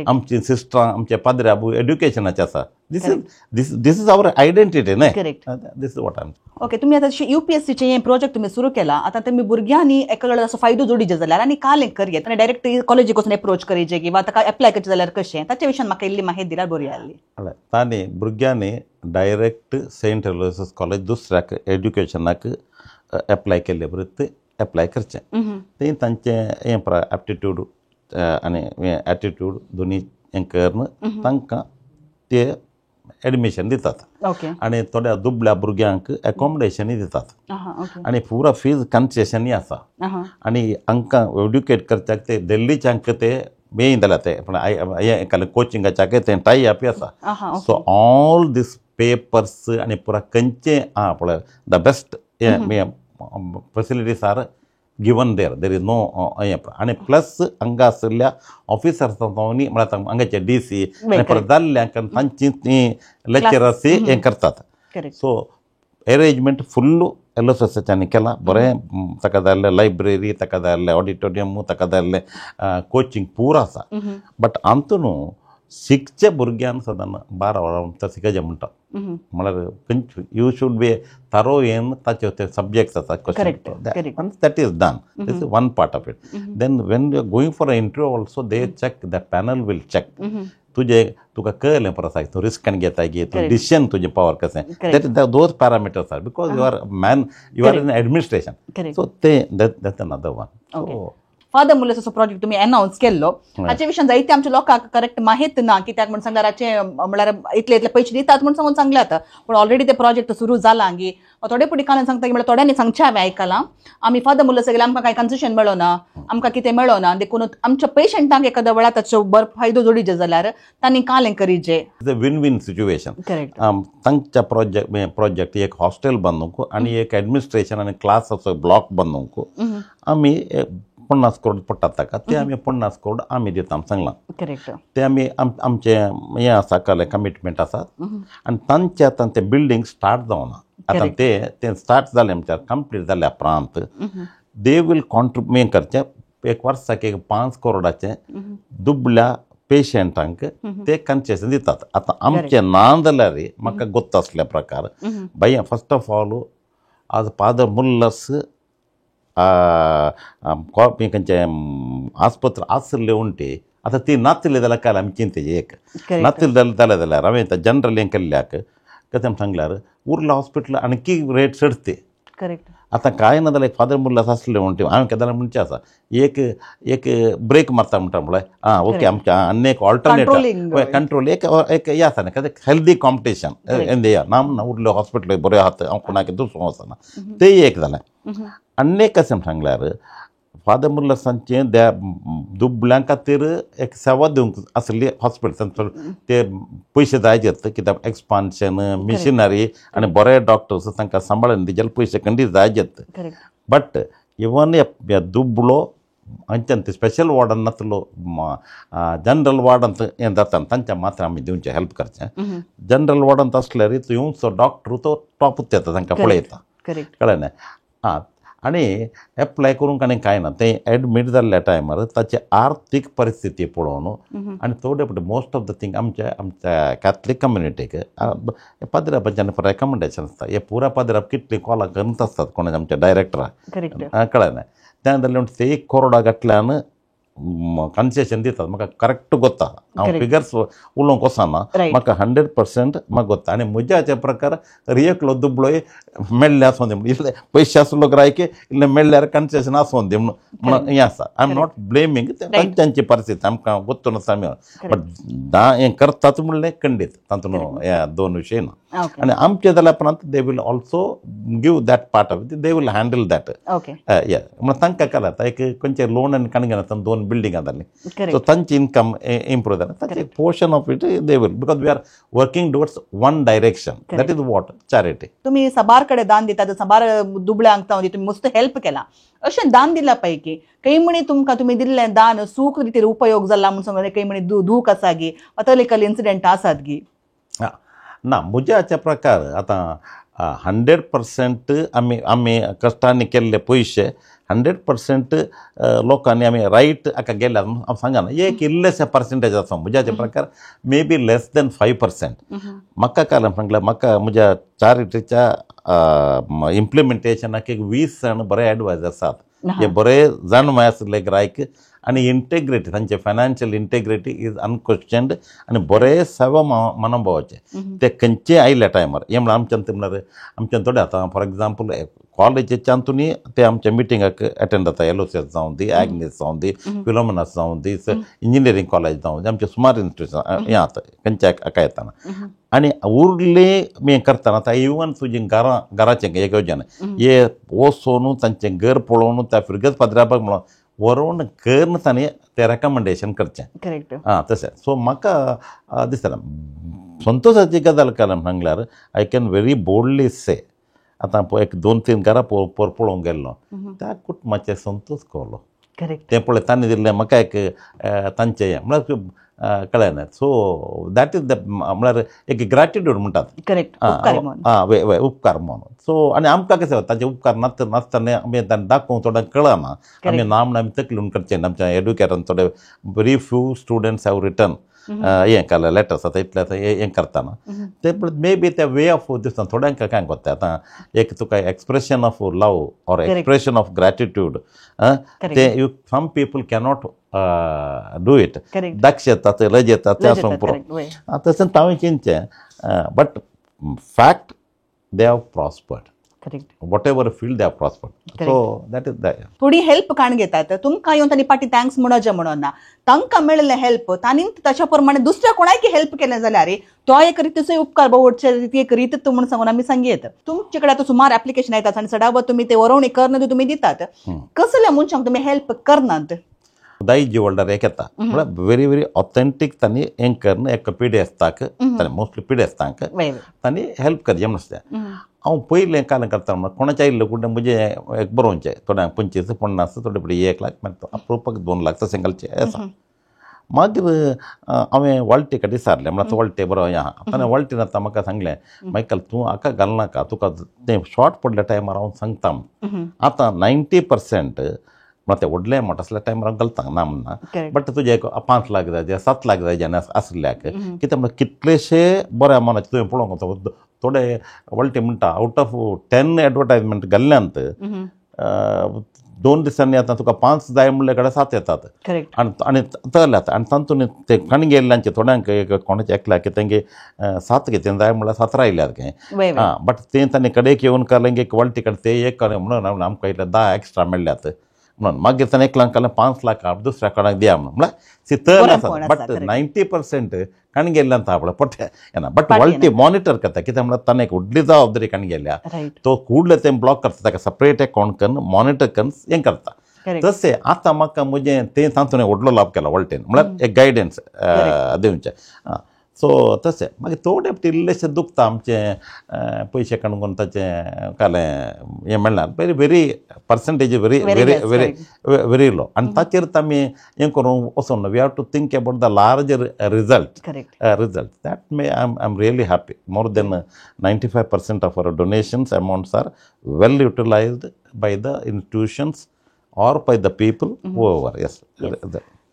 आमची सिस्टरां, आमचे पाद्रे आबू एड्युकेशनाचे आसा. This is our identity न्हय? This is what I okay, तुमी आतां यूपीएससीचे हे प्रोजेक्ट तुमी सुरू केला. आतां तुमी भुरग्यांनी एका वेळार असो फायदो जोडीचे जाल्यार आनी काल एक करयेत आनी डायरेक्ट कॉलेजीक वचून एप्रोच करीचे किंवा ताका एप्लाय करचें जाल्यार कशें, ताच्या विशयान म्हाका इल्ली माहिती दिल्यार बरी जाल्ली. तांणी भुरग्यांनी डायरेक्ट सेंट एलोसियस कॉलेज दुसऱ्याक एड्युकेशनाक एप्लाय केल्ले बरें एप्लाय करचें. तें तांचें हें एप्टिट्यूड आनी हें एटिट्यूड दोनी हें करून तांकां ते एडमिशन दितात आनी थोड्या दुबळ्या भुरग्यांक एकोमोडेशनूय दितात आनी पुरा फीज कन्सेशनूय आसा. आनी हांकां एड्युकेट करच्याक ते दिल्लीच्यांक ते मेन जाल्या ते पूण हें कोचिंगाच्याक ते टाय अप आसा. सो ऑल these papers आनी पुरा खंयचे आहा पळय, the best facilities are given there, there is no हें. आनी प्लस हांगा आशिल्ल्या ऑफिसर्सांनी, म्हळ्यार हांगाचे डीसी आनी परत जाल्ल्यांक तांची ती लेक्चरर्स हें करतात. सो एरेंजमेंट फुल्ल एलोसियसाच्यानी केलां बरें. ताका जाय जाल्यार लायब्ररी, ताका जाय जाल्यार ऑडिटोरियम, ताका जाय जाल्यार कोचिंग पूरा आसा. बट आमतून शिकचे भुरग्यान सदां 12 वरां शिकचें म्हणटा, म्हळ्यार खंयच you should be thorough in ताचे ते सब्जेक्ट्स आसा. Question that is done, this is one part of it. Then when you are going for a interview also they check, the panel will check तुजे तुका कळ्ळें परत तूं रिस्कान घेता की तूं डिसिजन तुजें पावर कशें, that those parameters are because you are man, you are in administration. So ते that another one. So father मुलेस असो प्रोजेक्ट तुम्ही अनाउन्स केल्लो, हाचे विशयान जायते आमच्या लोकांक करेक्ट माहित ना. कित्याक म्हण सांगल्यार हाचे म्हळ्यार इतले इतले पयशे दितात म्हूण सांगून सांगले आतां, पूण ऑलरेडी ते प्रोजेक्ट सुरू जाला गी थोडे पुढे कालन सांगता की म्हळ्यार थोड्यांनी सांगचें हांवें आयकलां, आमी फादर मुलेस गेले, आमकां कांय कन्सेशन मेळना, आमकां कितें मेळना. देखून आमच्या पेशंटांक एखाद्या वेळार ताचो बरो फायदो जोडीचे जाल्यार तांणी कालें करीचे. Win win situation. तांच्या प्रोजेक्ट एक हॉस्टेल बांदूंक आनी एक एडमिनिस्ट्रेशन आनी क्लास ब्लॉक बांदूंक आमी 50 करोड पडटात ताका, ते आमी 50 करोड आमी दिता सांगलां. ते आमी आमचें हें आसा कळ्ळें, कमिटमेंट आसा. आनी तांचे आतां तें बिल्डींग स्टार्ट जावना. आतां ते ते स्टार्ट जालें म्हणल्यार कंप्लीट जाल्या उपरांत they will contribute करचें एक वर्साक एक 5 करोडाचें दुबल्या पेशंटांक ते कन्सेशन दितात. आतां आमचें ना जाल्यार म्हाका गोत्त आसल्या प्रकार बाय फर्स्ट ऑफ ऑल आज फादर मुल्लस खंयचें आस्पत्र आसले उंटे आतां ती नातले जाल्यार काल आमी चिंतेची एक नातले जालें जाल्यार हांवें आतां जनरल हें केल्ल्याक कशें सांगल्यार उरला हॉस्पिटल आणखी रेट चडते. करेक्ट. आतां कांय ना जाल्यार फादर मुल्लास आसले म्हणटा हांवें केन्ना म्हणचें आसा एक एक ब्रेक मारता म्हणटा म्हळ्यार आं ओके आमच्या आनी एक ऑल्टरनेट कंट्रोल एक एक हें आसा न्ही हेल्दी कॉम्पिटिशन हें ना म्हणना उरले हॉस्पिटल बरें आसा हांव कोणाक दुसरो वचना तें एक जालें. आनी एक कशें सांगल्यार फादर मुल्लासांचें त्या दुबल्यां खातीर एक सेवा दिवंक आसली हॉस्पिटल ते पयशे जाय कित्याक एक्सपान्शन मिशिनरी आनी बरे डॉक्टर्स तांकां सांबाळून दिले पयशे खंडीत जाय. बट इवन दुबळो हांच्यान ते स्पेशल वॉर्डान नासलो जनरल वॉर्डांत हें जाता तांच्या मात्र आमी दिवचें हेल्प करचें. जनरल वॉर्डांत आसल्यार तो येवचो डॉक्टर तो टॉपूच येता तांकां पळयता कळ्ळें न्ही. आं आनी एप्लाय करूंक आनी कांय ना तें एडमीट जाल्ल्या टायमार ताची आर्थीक परिस्थिती पळोवन आनी थोडे फावटी मोस्ट ऑफ the thing आमच्या आमच्या कॅथलीक कम्युनिटीक पाद्रापाच्यान रेकमेंडेशन आसता हे पुरा पाद्राप कितलीं कॉलां करत आसतात कोणाच्या आमच्या डायरेक्टराक कळ्ळें न्ही. त्या जाल्यार ते 1 करोडा घातल्यान कन्सेशन दितात म्हाका करेक्ट गोत्ता हांव फिगर्स उलोवंक वचना म्हाका 100% म्हाका गोत्ता. आनी म्हज्या हाच्या प्रकार एकलो दुबळोय मेळ्ळे आसूं दी इल्ले पयशे आसलो ग्रायकी इल्ले मेळ्ळ्यार कन्सेशन आसूं दी म्हणून हें आसा. I am not blaming तांची परिस्थिती आमकां गोत्तो नासता आमी बट दा हें करतात म्हणलें खंडीत तातूंत ह्या दोन विशय ना. आनी आमचें जाल्या उपरांत they will also give that part of they will handle that म्हणून तांकां कळटा एक खंयचें लोन आनी काणगे नासतना 2 बिल्डिंगां जालीं सो तांची इन्कम इम्प्रूव जालें ताचें portion of it they will because we are working towards one direction that is what charity. तुमी साबार कडेन दान दितात साबार दुबळ्यांक तुमी मस्त हेल्प केला अशें दान दिल्या पैकी काही म्हणी तुमकां तुमी दिल्लें दान सूख रितीर उपयोग जाला म्हूण सांगले काही म्हणी दूख आसा गी अतलिकल इन्सिडेंट आसात गी? ना म्हज्या हाच्या प्रकार आतां 100% आमी आमी कश्टांनी केल्ले पयशे 100% लोकांनी आमी रायट हाका गेल्या हांव सांगना एक इल्लेशे पर्संटेज आसा म्हज्या प्रकार मे बी लेस दॅन 5%. म्हाका कारण सांगल्यार म्हाका म्हज्या चॅरिटीच्या इम्प्लिमेंटेशनाक एक 20 जाण बरे एडवायज आसात हे बरे जाणमाय आसले ग्रायक आनी इंटेग्रिटी तांचे फायनान्शियल इंटेग्रिटी is अनक्वेश्चन्ड आनी बरे सेवा मनोभावाचे ते खंयचे आयल्या टायमार हें म्हळ्यार आमच्यान ते म्हळ्यार आमच्यान थोडे आतां फॉर एग्जाम्पल कॉलेजीच्या हातून ते आमच्या मिटिंगाक अटेंड जाता एलोसियस जावं दी एग्नेस जावं दी फिलोमिनास जावं दी इंजिनियरींग कॉलेज जावं दी आमचे सुमार इन्स्टिट्यूशन हें आतां खंयच्या हाका येतना आनी उरले हें करतना आतां इवन तुजी घरां घराचें एक योजना हे वचून तांचें घर पळोवन त्या फिरगत पाद्रापाक म्हणून वरोवन करून ताणें तें रेकमेंडेशन करचें. करेक्ट. आं तशें सो म्हाका दिसता संतोशाची गजाल कारण सांगल्यार I can very boldly say आतां पळय एक 2-3 घरां पळोवंक गेल्लो त्या कुटुंबाचें संतोश कळ्ळो. करेक्ट. तें पळय तांणी दिल्लें म्हाका एक तांचें हें म्हळ्यार कळ्ळें ना. सो that is the म्हळ्यार एक ग्रॅटिट्यूड म्हणटात. करेक्ट. आं वय वय उपकार म्हणून. सो आनी आमकां कशें ताचे उपकार नासतना नासतना आमी तांकां दाखोवंक थोड्यांक कळना आमी ना म्हण आमी तकली करचें ना. आमच्या एडवोकेटान थोडे very few students have written हें केलें लेटर्स आतां इतलें आतां हें करतना ते मे बी ते वे ऑफ दिसता थोड्यांक कांय कोत्ता आतां एक तुका expression of love or expression of gratitude ते you some people cannot do it Daksh येतात लज येतात ते आसूंक पुरो तशें हांवें चिंतचें but fact they have prospered. Correct. Whatever field they have prospered. So that is the थोडी हेल्प काण घेतात तुमकां येवन तांणी पाटी thanks म्हणोवचें म्हणून ना तांकां मेळिल्लें हेल्प तांणी ताच्या प्रमाणे दुसऱ्या कोणाक हेल्प केलें जाल्यार तो एक रितीचो उपकार भोवचे ती एक रीत म्हणून सांगून आमी सांगयत. तुमचे कडेन आतां सुमार एप्लिकेशन येतात आनी सदांच तुमी ते वरोवणी करना तुमी दितात कसल्या मनशांक तुमी हेल्प करनात? दायजी व्हडल्यार एक येता म्हळ्यार व्हेरी व्हेरी ऑथेंटीक तांणी हें करून एक पिडेस्ताक मोस्टली पिडेस्तांक तांणी हेल्प करचें म्हणून आसता. हांव पयलें काल करता म्हणून कोणाच्या आयिल्लें कुठे म्हजें एक बरोवचें थोड्यांक 25-50 थोडे फुडें 1 लाख मागीर अप्रुपाक 2 लाख तशें घालचें आसा. मागीर हांवें वॉल्टी कडेन विचारलें म्हळ्यार वॉल्टे बरो हें आहा. ताणें वॉल्टीन आतां म्हाका सांगलें, मायकल तूं हाका घालनाका, तुका तें शॉर्ट पडल्या टायमार हांव सांगता. आतां 90% म्हळ्यार तें व्हडलें अमावंट आसल्या टायमार हांव घालता, ना म्हणना, बट तुजें एक 5 लाख जाय, 7 लाख जाय जेन्ना आसल्याक कितें म्हळ्यार कितलेशे बऱ्या मनाचे तुवें पळोवंक थोडे वॉल्टी म्हणटा आवट ऑफ 10 एडवर्टायजमेंट घाल्ल्यांत 2 दिसांनी आतां तुका 5 जाय म्हणले कडेन 7 येतात. आनी आनी तले आतां आनी तातूंत ते कणगेल्ल्यांचे थोड्यांक एक कोणाचे एकल्याक तेंगे 7 कितें जाय म्हणल्यार 7 आयल्यात खंय. आं बट ते तांणी कडेक येवन काडलें की क्वॉलिटी कडे ते एक कडेन म्हणून आमकां इतले 10 एक्स्ट्रा मेळ्ळ्यात म्हणून मागीर ताणें एकल्याक काडलें 5 लाख दुसऱ्या कडेन दिया म्हणून म्हळ्यार सी तल आसा. बट 90% कणगेल्ल्यान आपलो पट्टे येना. बट क्वॉलिटी मॉनिटर करता कितें म्हळ्यार ताणें एक व्हडली जबाबदारी कणगेल्या, तो कुडले तें ब्लॉक करता, ताका सपरेट अकाउंट करून मॉनिटर करून हें करता. तशें आतां म्हाका म्हजें तें तातूंत व्हडलो लाभ केला वॉल्टेन, म्हळ्यार एक गायडन्स दिवचें. सो तशें मागीर थोडे इल्लेशें दुखता आमचें पयशे काडून ताचें कालें हें मेळना, very very percentage very very very very low. आनी ताचेर आमी हें करूंक वचून we have to think about the larger result. Result that may I am really happy. More than 95% of our donations amounts are well utilised by the institutions or by the people whoever. Yes.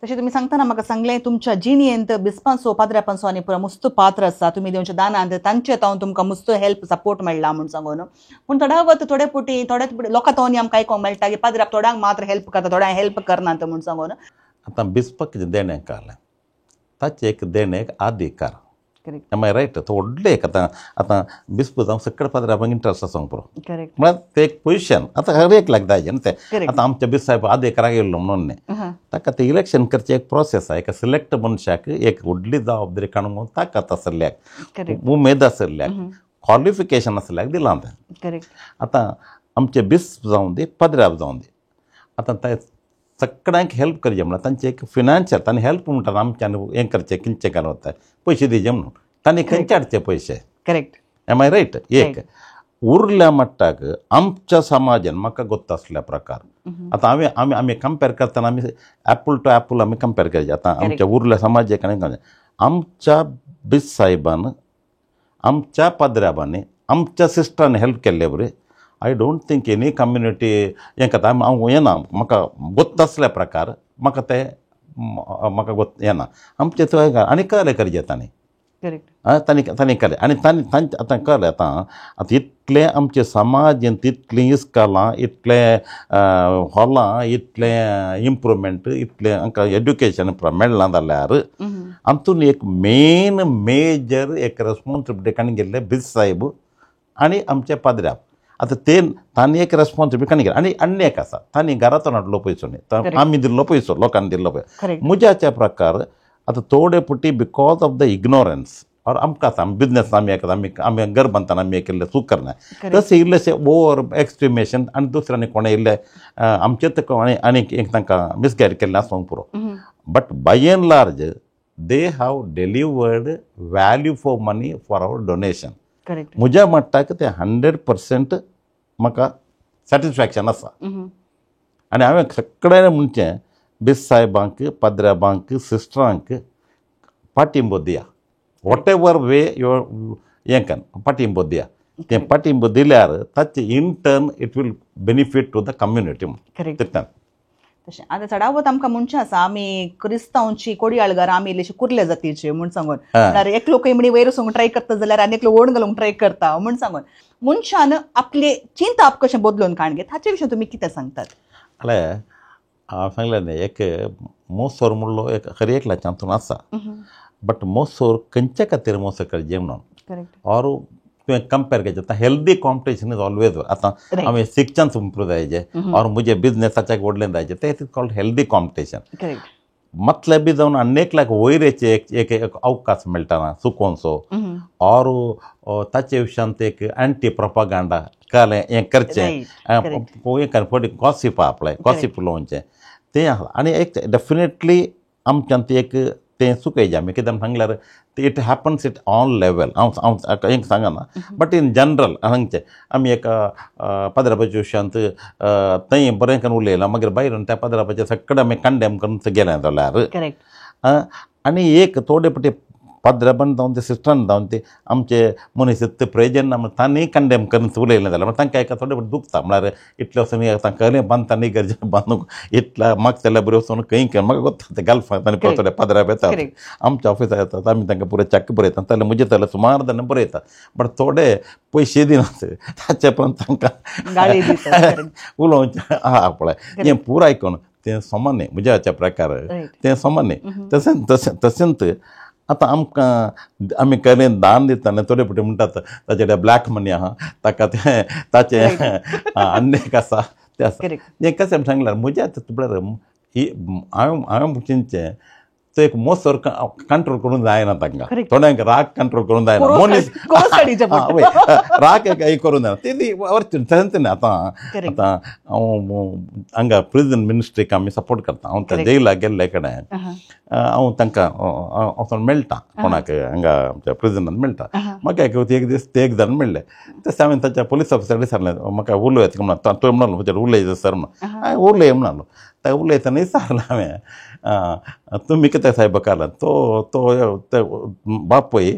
तशें तुमी सांगतना म्हाका सांगलें तुमच्या जिणेंत बिस्पांचो पाद्र्यापांचो आनी पुरो मुस्त पात्र आसा, तुमी दिवच्या दानांत तांचे तावन तुमकां मुस्त हेल्प सपोर्ट मेळ्ळा म्हूण सांगून. पूण थोड्या थोडे पुटी थोडे लोकां तावन आमकां आयकोंक मेळटा की पाद्र्याप थोड्यांक मात्र हेल्प करता, थोड्यांक हेल्प करनात म्हूण सांगून. आतां बिस्पाक देणें काडलें ताचें एक देणें एक अधिकार. Am I right? तो व्हडलें एक आतां आतां बिस्प जावं सकड पाद्र्यापांक इंट्रस्ट आसूंक पुरो, म्हळ्यार ते एक पोजिशन आतां हर एक लाग जाय न्हू तें. आतां आमच्या बिस्प साहेब अधिकाराक येयल्लो म्हणून न्ही, ताका तें इलेक्शन करचें एक प्रोसेस आसा. एका सिलेक्ट मनशाक एक व्हडली जबाबदारी काडूंक ताकत आसल्याक, उमेद आसल्याक, क्वॉलिफिकेशन आसल्याक दिलां तें. आतां आमचे बिस्प जावं दी पाद्र्याप जावं दी, आतां ते सगळ्यांक हेल्प करचें म्हळ्यार तांचें एक फिनान्शियल तांणी हेल्प म्हणटात आमच्यान हें करचें किंचें घालून वता पयशे दिवचे म्हणून तांणी खंयचे हाडचे पयशे? करेक्ट. Am I right? एक उरल्या मट्टाक आमच्या समाजान म्हाका गोत्त आसल्या प्रकार आतां हांवें आमी आमी कंपेर करतना आमी एप्पल टू एप्पल आमी कंपेर करचे. आतां आमच्या उरल्या समाजाक आनी आमच्या बिस साहेबान, आमच्या पाद्र्याबांनी, आमच्या सिस्टरान हेल्प केल्ले बरें. I don't think any community हें करता. हांव येना म्हाका गोत्त आसल्या प्रकार म्हाका तें म्हाका गोत येना आमचें थंय आनी कळ्ळें करचें तांणी. तांणी तांणी कळ्ळें आनी तांणी तांचें आतां कळ्ळें. आतां आतां इतलें आमचें समाजांत इतलीं इस्कॉलां, इतलें हॉलां, इतलें इम्प्रूवमेंट, इतलें आमकां एड्युकेशन मेळ्ळां जाल्यार हातूंत एक मेन मेजर एक रेस्पोन्सिबिलिटी काणी गेल्ले बिज साहेब आनी आमचे पाद्र्याप. आतां ते तांणी एक रेस्पोन्सिबिलिटी काणी गेली. आनी आनी एक आसा तांणी घरांतून हाडलो पयसो न्ही, आमी दिल्लो पयसो, लोकांनी दिल्लो पयसो. म्हज्याच्या प्रकार आतां थोडे पुटी because of the ignorance or आमकां आतां आमी बिजनेस आमी एक आमी आमी घर बांदतना आमी एक इल्लें चूक करना, तशें इल्लेशें ओवर एक्स्टिमेशन आनी दुसऱ्यांनी कोणें इल्लें आमचें कोणें आनीक एक तांकां मिसगायड केल्लें आसूंक पुरो. But by and large they have delivered value for money for our donation. म्हज्या म्हणटाक तें 100% म्हाका सॅटिस्फॅक्शन आसा. आनी हांवें सगळ्यांनी म्हणचें बिस साहेबांक, पाद्र्याबांक, सिस्टरांक पाटिंबो दिया, what ever way your हें कर पाटिंबो दिया. तें पाटिंबो दिल्यार ताचें in turn it will benefit to the community. तितल्यान तशें आतां चडावत आमकां म्हणचें आसा आमी क्रिस्तांवची कोडयाळगार आमी इल्लेशी कुर्ल्या जातीची म्हूण सांगून, म्हळ्यार एकलो खंय म्हणी वयर वचूंक ट्राय करता जाल्यार आनी एकलो ओड घालूंक ट्राय करता म्हूण सांगून मनशान आपले चिंताप कशें बदलून काण घेत हाचे विशीं तुमी कितें सांगतात? जाल्यार हांवें सांगलें न्ही एक मोसोर म्हणलो एक हर एकल्याच्या हातून आसा, बट मोसोर खंयच्या खातीर मोसोर करचें म्हणून ऑर तुवें कंपेर करचें. आतां हेल्दी कॉम्पिटिशन is always. आतां हांवें शिक्षण इम्प्रूव जायचे ऑर म्हजें बिजनेसाच्या व्हडलें जायचें, तें is called healthy competition. मतलब बी जावन आनी एकल्याक वयरेचे एक एक अवकाश मेळटा चुकोनसो ऑर ताचे विशयांत एक एंटी प्रोपागांडा कळ्ळें हें करचें हें गॉसीप आपलें गॉसीप उलोवचें तें आसा. आनी एक डेफिनेटली आमच्यांत एक तें चुकयचें आमी कित्याक सांगल्यार it happens it all level. हांव हांव एक सांगना बट इन जनरल सांगचें आमी एक पाद्रापाच्या विशयांत थंय बरें करून उलयलां, मागीर भायर त्या पाद्रापाचें सगळें आमी कंडेम करून गेलें जाल्यार आनी एक थोडे पटी पाद्राबान जावन ते सिस्टरान जावन ते आमचे मनीस ते प्रेजन ना तांणी कंडेम करून उलयलें जाल्यार तांकां एका थोडे फावटी दुखता. म्हळ्यार इतले वचून तांकां कळ्ळें बांदता न्ही गरजेन बांदूंक इतल्या मागतल्या बरें वचून खंय म्हाका गोत्ता ते गल्फाक तांणी थोडे पाद्राब येतात आमच्या ऑफिसाक येतात, आमी तांकां पुरो चॅक बरयता जाल्यार म्हजे जाल्यार सुमार जाणां बरयतात, बट थोडे पयशे दिनात ताचे पण तांकां उलोवचें आहा पळय हें पुराय आयकून तें समा न्ही म्हज्या हाच्या प्रकार तें समा न्ही. तशें तशें तशेंच आतां आमकां आमी कलेन दान दितना थोडे फावटी म्हणटात ताचे ब्लॅक मनी आहा ताका तें ताचें आनी एक आसा तें आसा. हें कशें सांगल्यार म्हज्या म्हळ्यार हांवें हांवें चिंतचें तो एक मोसर कंट्रोल करूंक जायना तांकां, थोड्यांक राग कंट्रोल करूंक जायना, मनीस राग एक करूंक जायना तें वरचें तशेंच न्ही. आतां आतां हांव हांगा प्रिजन मिनिस्ट्रीक आमी सपोर्ट करता, हांव त्या जेलाक गेल्ले कडेन हांव तांकां वचोन मेळटा कोणाक हांगा आमच्या प्रिजनान मेळटा. म्हाका एक एक दीस ते एक जाण मेळ्ळे तशें हांवें ताच्या पुलीस ऑफिसर विचारलें म्हाका उलोवं येता म्हणून, तो म्हणलो म्हजेर उलयता सर म्हणून, हांवें उलय म्हणलो. ताका उलयतना विचारलें हांवें तुमी कितें सायबा काल तो तो बापूय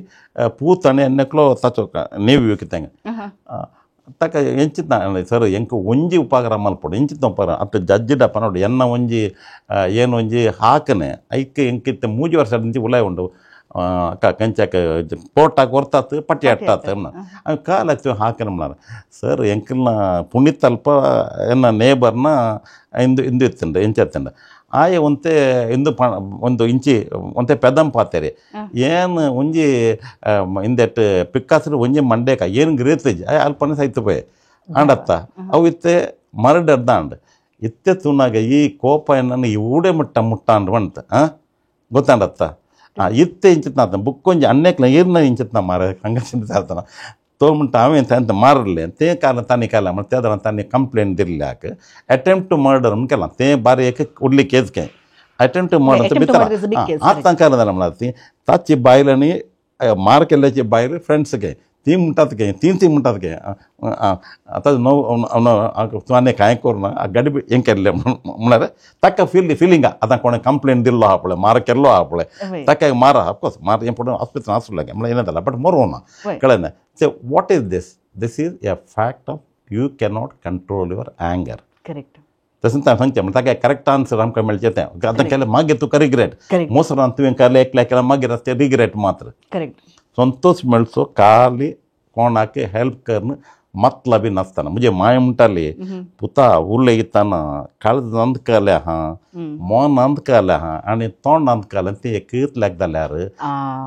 पूत आनी एकलो ताचो नेव्यू कितें ताका ಎಂಚಿತ್ ಸರ್ ಎಂಕ್ ಒಂಜಿ ಉಪಕಾರ ಮಲ್ಪೊಡು ಎಂಚಿತ್ತ ಉಪಕಾರ ಅತ್ತ ಜಡ್ಜಿಡ ಪನೊಡು ಎನ್ನ ಒಂಜಿ ಏನು ಒಂಜಿ ಹಾಕನೆ ಐಕ್ ಎಂಕಿತ್ತ 3 ವರ್ಷ ಇಂಚಿ ಉಲಾಯ್ ಉಂಡು ಕಂಚಾಕ ಕೋರ್ಟಾಕ್ ಹೊರ್ತಾತು ಪಟ್ಟಿ ಅಟ್ಟಾತು ಅವ್ ಕಾಲ ಹಾಕನೆ ಮನಾರ ಸರ್ ಎಂಕಲ್ನ ಪುಣ್ಯತಲ್ಪ ಎನ್ನ ನೇಬರ್ನ ಇಂದು ಇಂದು ಇತ್ತಂಡ ಎಂಚತ್ತಂಡ ಆಯೆ ಒಂತೆ ಇಂದು ಒಂದು ಇಂಚಿ ಒಂತೆ ಪೆದಂ ಪಾತೆರೆ ಏನು ಒಂಜಿ ಇಂದೆಟ್ ಪಿಕ್ಕಾಸರು ಒಂಜಿ ಮಂಡೇಕ ಏನು ಗ್ರೇತೇಜ್ ಆಯ್ ಅಲ್ಪನೆ ಸೈತು ಪೋಯೆ ಆಂಡತ್ತ ಅವು ಇತ್ತೆ ಮರ್ಡರ್ ದಾಂಡ್ ಇತ್ತೆ ತುನಾಗ ಈ ಕೋಪ ಏನನ್ನು ಈ ಊಡೆ ಮುಟ್ಟ ಮುಟ್ಟಾಂಡ್ ಬಂತ ಗೊತ್ತಾಂಡತ್ತ ಇತ್ತೆ ಇಂಚಿತ್ನ ಬುಕ್ ಒಂಜಿ ಅನ್ನೇಕ್ಲ ಏರ್ನ ಇಂಚಿತ್ನ ಮಾರ ಹಂಗ ಚಿಂತೆ ತೋಮುಂಟ ಅವೆ ಅಂತ ಮಾರಲಿ ತೇ ಕಾಲ ತಾನಿ ಕಾಲ ಮತ್ತೆ ಅದರ ತಾನಿ ಕಂಪ್ಲೇಂಟ್ ದಿರಲಿ ಯಾಕೆ ಅಟೆಂಪ್ಟ್ ಟು ಮರ್ಡರ್ ಮುಖ್ಯಲ್ಲ ತೇ ಬಾರಿ ಏಕೆ ಉಡ್ಲಿ ಕೇಸ್ಗೆ ಅಟೆಂಪ್ಟ್ ಟು ಮರ್ಡರ್ ಬಿತ್ತರ ಆತಂಕ ನಮ್ಮ ತಾಚಿ ಬಾಯಿలని ಮಾರ್ಕೆಲ್ಲಚಿ ಬಾಯಿಲು ಫ್ರೆಂಡ್ಸ್ಗೆ ತೀ ಮುಂಟಾದಕ್ಕೆ ತೀನ್ ತೀ ಮುಂಟಾದಕ್ಕೆ ಅದು ನೋವು ತಾನೇ ಕಾಯಕೋರ್ನ ಆ ಗಡಿ ಎಂಕೆರ್ಲೆ ಮುಣರೆ ತಕ್ಕ ಫೀಲಿಂಗ ಅದ ಕೊನೆ ಕಂಪ್ಲೇಂಟ್ ದಿಲ್ಲೋ ಹಾಪಳೆ ಮಾರಕ್ಕೆಲ್ಲೋ ಹಾಪಳೆ ತಕ್ಕ ಮಾರ ಅಫ್ಕೋರ್ಸ್ ಮಾರ ಏನು ಪಡ ಆಸ್ಪತ್ರೆ ಹಾಸ್ಪಿಟ್ಲಾಗೆ ಆಮೇಲೆ ಏನದಲ್ಲ but ಮರೋಣ ಕಳೆನೆ. So what is this? This is a fact of you cannot control your anger. Correct. तशेंच हांवें सांगचें म्हणटा ताका करेक्ट आन्सर आमकां मेळचें तें आतां केलें मागीर तुका रिग्रेट मोसरान तुवें केलें एकल्या केलें मागीर ते रिग्रेट मात्र. करेक्ट. संतोष मेळचो खाली कोणाक हेल्प करून मतलबी नासतना म्हणजे माय म्हणटाली पुता उलयतना काळज अंदकालें आहा मन अंदकालें आहा आनी तोंड अंदकालें तें एकच लायक जाल्यार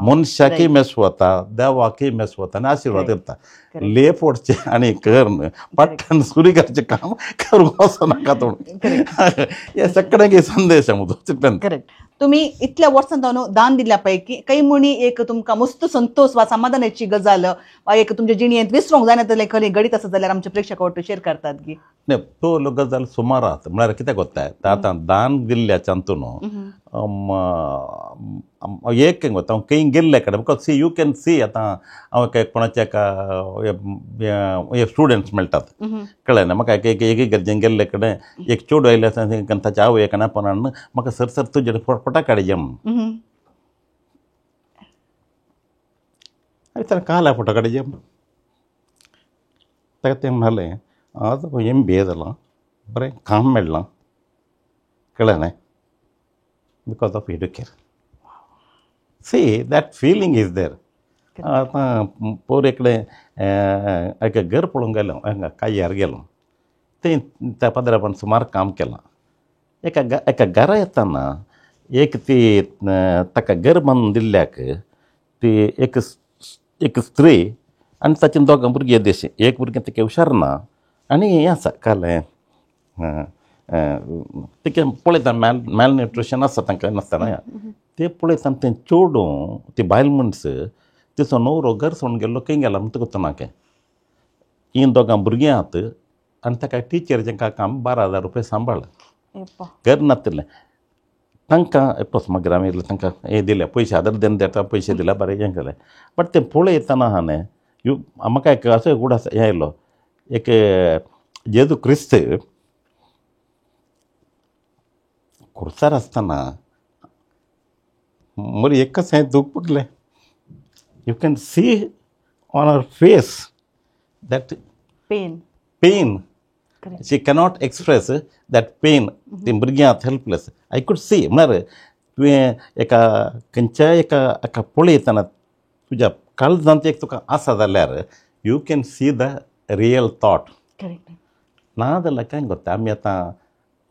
मनशाकय मेस वता देवाकय मेस वता आनी आशिर्वाद करता. लेप ओडचें आनी करून पट्टन सुरी करचें काम करूंक वचनाका तोंड हे सगळ्यांक संदेश म्हजो. करेक्ट. तुम्ही इतल्या वर्सां जावन दान दिल्या पैकी काही म्हणी एक तुमकां मस्त संतोष वा समाधानाची गजाल वा एक तुमच्या जिणेंत विसरूंक जायना जाल्यार खरी घडीत आसा जाल्यार आमच्या प्रेक्षकां वटेन शेअर करतात की न्ही तो गजाल सुमार आसा. म्हळ्यार कितें कोत्ताय आतां दान दिल्ल्याच्यान न्हू एक वता हांव खंय गेल्ले कडेन because see you can see आतां हांव कोणाच्या एका स्टुडंट्स मेळटात कळ्ळें ना म्हाका एक एक गरजेन गेल्ले कडेन एक चेडूं आयलें आसा ताच्या आवय एका पणान म्हाका सर सर तुजे फोटो काडचे म्हणून सर काल फोटो काडचे ताका तें म्हणलें आतां MBA जालां बरें काम मेळ्ळां कळ्ळें न्हय because of Educare. See that feeling is there. आतां पोर एकले एका घर पळोवंक गेलो हांगा काय्यार गेलो थंय त्या पदरापान सुमार काम केलां. एका एका घरा येतना एक ती ताका घर बांदून दिल्ल्याक ती एक एक स्त्री आनी ताचे दोगां भुरगीं येदेशी एक भुरगें तिका हुशार ना आनी हें आसा कालें तिका पळयता मॅल न्युट्रिशन आसा तांकां नासतना ते पळयता तें चेडूं ती बायल मनीस तिचो न्हवरो घर सोडून गेल्लो खंय गेला म्हणटा तुका नाकें हीं दोगां भुरगीं आहात आनी ताका टिचरीचें काम 12,000 रुपया सांबाळ घर नातिल्लें तांकां एपस मागीर आमी तांकां हें दिलें पयशे आदर देन देता पयशे दिले बरें हें केलें बट तें पळयतना आहा न्ही यू म्हाका एक असो एक उडास हें आयलो एक जेजू क्रिस्त खुर्सार आसतना मोरी एकच हांवें दूख पगलें. You can see on her face that pain. Pain. She cannot express that pain. ती भुरग्यांत हेल्पलेस. I could see. म्हळ्यार तुवें एका खंयच्याय एका एका पळयतना तुज्या काळजांत एक तुका आसा जाल्यार you can see the real thought. Correct. ना जाल्यार कांय करता आमी आतां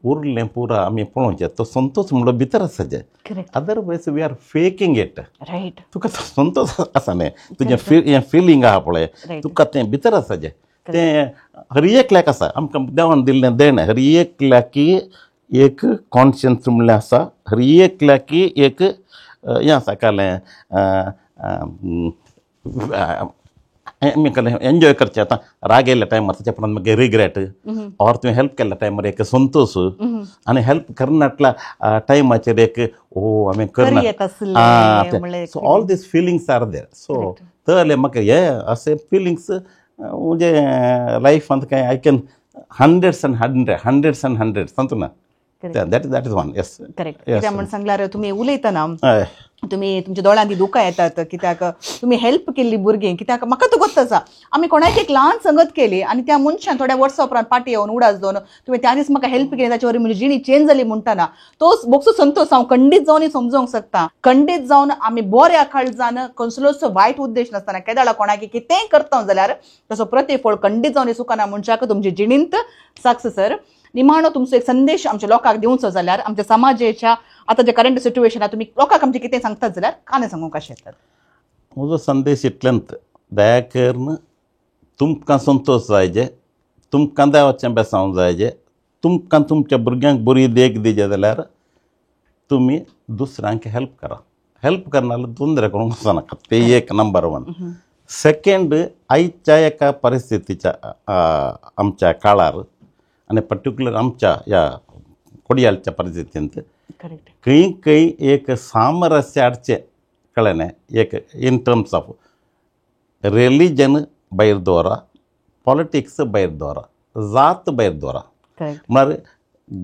उरलें पुरा आमी पळोवचें तो संतोष म्हणलो भितर आसा. Correct. Otherwise we are faking it. Right. तुका तो संतोष आसा न्ही, तुजें हें फिलींग आहा पळय, तुका तें भितर आसा जें तें हर एकल्याक आसा. आमकां देवान दिल्लें देणें हर एकल्याकी एक कॉन्शियन्स म्हणलें आसा, हर एकल्याकी एक हें आसा कालें आमी कालें एन्जॉय करचें. आतां राग येयल्ल्या टायमार ताच्या उपरांत मागीर रिग्रेट ऑर तुवें हेल्प केल्ल्या टायमार एक संतोष आनी हेल्प करनाटल्या टायमाचेर एक ओ हांवें करना. So all these feelings are there. So तले म्हाका हे अशे फिलिंग्स म्हणजे लायफांत काय I can hundreds and hundreds and hundreds सांगतो ना. That that is one. Yes. Correct. कित्याक म्हण सांगल्यार तुमी उलयतना तुमी तुमच्या दोळ्यांत दुकां येतात कित्याक तुमी हेल्प केल्ली भुरगीं. कित्याक म्हाका तो गोत्त आसा आमी कोणाक एक ल्हान संगत केली आनी त्या मनशान थोड्या वर्सां उपरांत पाटी येवन उडास दोन तुवें त्या दीस म्हाका हेल्प केली ताचे वरवीं म्हजी जिणी चेंज जाली म्हणटना तोच बोगसो संतोष हांव खंडीत जावन समजोंक शकता. खंडीत जावन आमी बऱ्या काळजान कसलोच वायट उद्देश नासतना केदाळा कोणाक कितेंय करता जाल्यार तसो प्रतिफळ खंडीत जावन सुखाना मनशाक तुमचे जिणींत सक्सेसर. निमाणो तुमचो एक संदेश आमच्या लोकांक दिवचो जाल्यार आमच्या समाजाच्या आतां जे करंट सिट्युएशन आहा तुमी लोकांक आमचें कितें सांगतात जाल्यार कांय सांगूंक अशें येतात. म्हजो संदेश इतल्यांत दया करून तुमकां संतोश जाय जे, तुमकां देवाचें बेसांव जाय जे, तुमकां तुमच्या भुरग्यांक बरी देख दिजे जाल्यार तुमी दुसऱ्यांक हेल्प करा. हेल्प करना जाल्यार दुसऱ्या करूंक वचनाका, ते एक नंबर वन. सेकेंड, आयच्या एका परिस्थितीच्या आमच्या काळार आनी पर्टिक्युलर आमच्या ह्या कोडियालच्या परिस्थितींत खंय खंय एक सामरस्य हाडचें कळ्ळें न्ही, एक इन टर्म्स ऑफ रिलीजन भायर दवरा, पॉलिटिक्स भायर दवरा, जात भायर दवरा. म्हळ्यार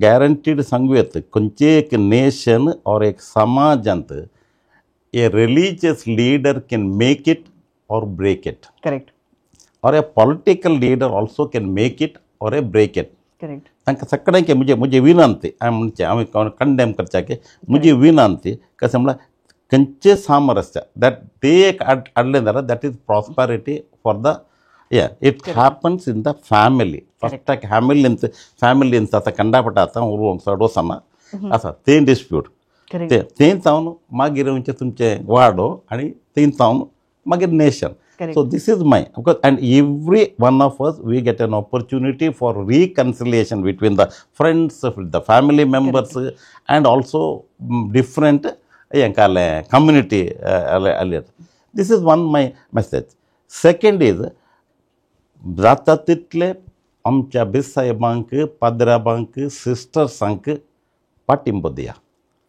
गॅरंटीड सांगू येता खंयचें एक नेशन ऑर एक समाजांत a religious leader can make it or break it. Correct. Or a political leader also can make it or a break it. Correct. तांकां सगळ्यांक म्हजे म्हजी विनंती हांवें म्हणचें हांवें कंडेम करच्याक म्हजी विनंती कशें म्हळ्यार खंयचें सामरस्य that ते एक हाडलें जाल्यार that is prosperity for the yeah it happens in the family. फस्टाक फ्यामिलींत फ्यामिलींत आतां कंडापट आतां उलोवंक चड वचना आसा तें डिस्प्यूट तें थंय जावन मागीर म्हणचे तुमचें वाडो आनी थंय जावन मागीर nation. So this is my, and every one of us, we get an opportunity for reconciliation between the friends, with the family members, and also different community. This is one my message. Second is, जाता तितले आमच्या बिसाहेबांक, पाद्राबांक, सिस्टर्सांक पाठिंबो दिया.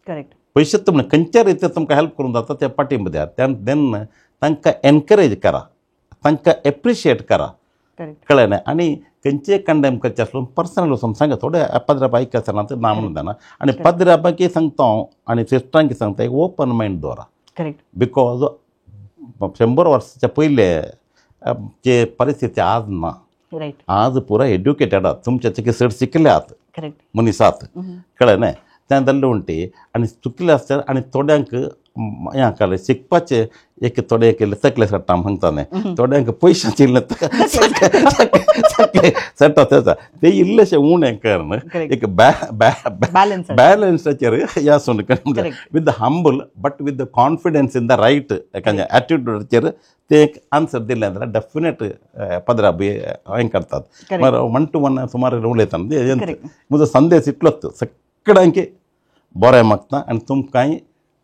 करेक्ट. पयशे तुमकां खंयच्या रितीन तुमकां हेल्प करूंक जाता ते पाठिंबो दिया. देन तांकां एनकरेज करा, तांकां एप्रिशिएट करा, कळ्ळें न्ही. आनी खंयचेय कंडेम करचें आसलो पर्सनल वचून सांगा. थोडे पाद्राबाक आसना ना म्हणून जायना. आनी पाद्राबाकय सांगता हांव आनी सिस्टरांकय सांगता, एक ओपन मायंड दवरा. करेक्ट. Because 100 वर्साच्या पयले जे परिस्थिती आज ना. रायट. आज पुरा एड्युकेटेड आहात, तुमच्या चड शिकले आहात मनीस आहात, कळ्ळें न्ही. तें जाल्लें म्हणटी आनी चुकलें आसता आनी थोड्यांक हें कळ्ळें शिकपाचें एक थोडे एक तकले सट्टा सांगता न्ही, थोड्यांक पयशांचे इल्लें सट्टा तेचा ते इल्लेशें उणें करून एक बॅलन्साचेर हें आसून with the humble but with the confidence in the right एटिट्यूडाचेर ते एक आन्सर दिलें जाल्यार डेफिनेट पदराबी हें करतात. मागीर वन टू वन सुमार उलयता. म्हजो संदेश इतलोच, सगळ्यांक बरें मागता आनी तुमकांय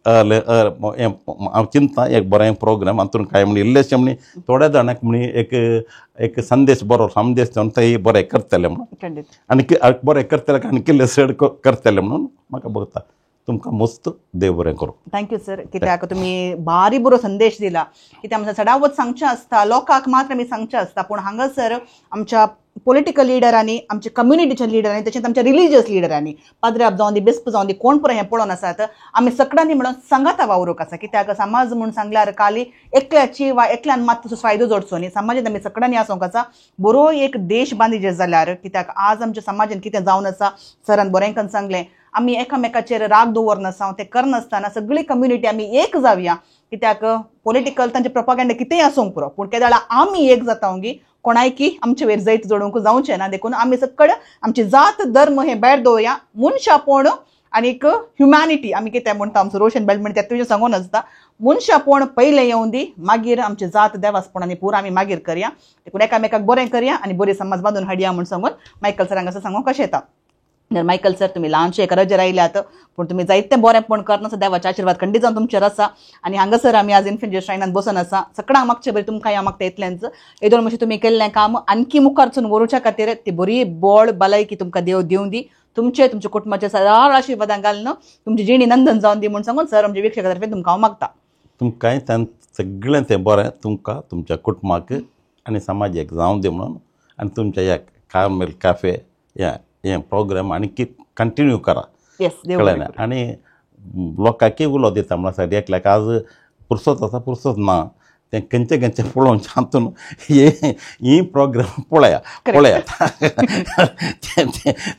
हांव चिंता एक बरें प्रोग्राम हातून कांय म्हण इल्लेशें म्हणी थोड्या जाणांक म्हणी एक एक संदेश बरो संदेश जावन ते बरें करतले म्हणून आनी बरें करतले आनी किल्ले चड करतले म्हणून म्हाका बघता. तुमकां मस्त देव बरें करूं. Thank you sir, कित्याक तुमी भारी बरो संदेश दिला. कित्याक आमकां चडावत सांगचें आसता लोकांक मात्र आमी सांगचें आसता, पूण हांगासर आमच्या पॉलिटिकल लिडरांनी, आमच्या कम्युनिटीच्या लिडरांनी, तशेंच आमच्या रिलिजियस लिडरांनी, पाद्राब जावं दी, बिस्प जावं दी, कोण पुरो हें पळोवन आसात, आमी सगळ्यांनी म्हणून सांगाता वावरूंक आसा. कित्याक समाज म्हूण सांगल्यार खाली एकल्याची वा एकल्यान मात तसो फायदो जोडचो न्ही, समाजांत आमी सगळ्यांनी आसूंक आसा. बरो एक देश बांदिजे जाल्यार, कित्याक आज आमच्या समाजान कितें जावन आसा सरान बरें करून सांगलें, आमी एकामेकाचेर राग दवरनासता, तें करनासतना सगळी कम्युनिटी आमी एक जावया. कित्याक पॉलिटिकल तांचे प्रोपागेंडा कितेंय आसूंक पुरो, पूण केदाळा आमी एक जाता गी कोणायकी आमचे वयर जैत जोडूंक जावचें ना. देखून आमी सकड आमची जात धर्म हें भायर दवरया, मनशापण आनीक ह्युमॅनिटी आमी कितें म्हणटा, आमचो रोशन बेल्ट म्हणटा तुजें सांगून आसता, मनशापण पयलें येवन दी, मागीर आमची जात देवासपण आनी पुरो आमी मागीर करया. देखून एकामेकाक बरें करया आनी बरी समाज बांदून हाडया म्हूण सांगून मायकल सर हांगासर सांगूंक कशें येता. तर मायकल सर तुमी ल्हानशे एका रजेर आयल्यात, पूण तुमी जायते बरेंपण करनासता, देवाचे आशिर्वाद खंडीत जावन तुमचेर आसा. आनी हांगासर आमी आज इन्फिनिटी श्रायनान बसून आसा, सगळ्यांक मागचे बरी तुमकां ह्या मागता इतलेंच येदोळ मातशें तुमी केल्लें काम आणखी मुखारसून व्हरूच्या खातीर ती बरी बळ भलायकी तुमकां देव दिवं दी, तुमचे तुमच्या कुटुंबाचे सदां आशिर्वादां घालून तुमची जिणी नंदन जावन दी म्हूण सांगून सर आमच्या वीक्षका तर्फे तुमकां हांव मागता. तुमकांय सगळें तें बरें तुमकां तुमच्या कुटुंबाक आनी समाजाक जावं दी म्हणून, आनी तुमच्या ह्या कार्मेल कॅफे ह्या हें प्रोग्राम आनी कंटिन्यू करा. कळ्ळें ना? आनी लोकांकय उलो दिता म्हणल्यार एकल्याक आज पुरसत आसा पुरसत ना, तें खंयचे खंयचे पळोवन हातून ही प्रोग्राम पळया पळयात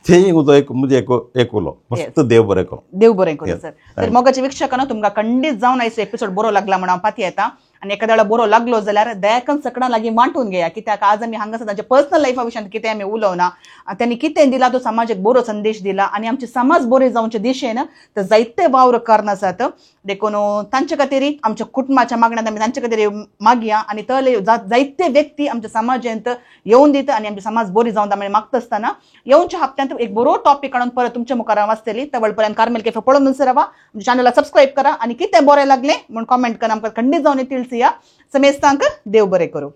तेय म्हजो एक म्हजें एक उलो. मस्त देव बरें करूं. देव बरें करूं सर. तर मोगाच्या वीक्षकांनो तुमकां खंडीत जावन आयचो एपिसोड बरो लागला म्हूण हांव पाती येता, आनी एखाद्या वेळार बरो लागलो जाल्यार दयाकन सगळ्यां लागीं वांटून घेया. कित्याक आज आमी हांगासर तांच्या पर्सनल लायफा विशयान कितें आमी उलोवना, त्यांनी कितें दिला तो समाजाक बरो संदेश दिला आनी आमचे समाज बरे जावचे दिशेन तर जायते वावर करनासात. देखून तांचे खातीर आमच्या कुटुंबाच्या मागण्यांत आमी तांचे खातीर मागया आनी तले जायते व्यक्ती आमच्या समाजांत येवन दिता आनी आमचे समाज बरी जावन आमी मागता आसतना येवच्या हप्त्यांत एक बरो टॉपीक हाडून परत तुमच्या मुखार हांव आसतली. तवळ पर्यंत कार्मेल कॅफे पळोवन रावा, आमच्या चॅनलाक सबस्क्रायब करा आनी कितें बरें लागलें म्हूण कॉमेंट करा, आमकां खंडीत जावन तिळसिया. समेस्तांक देव बरें करूं.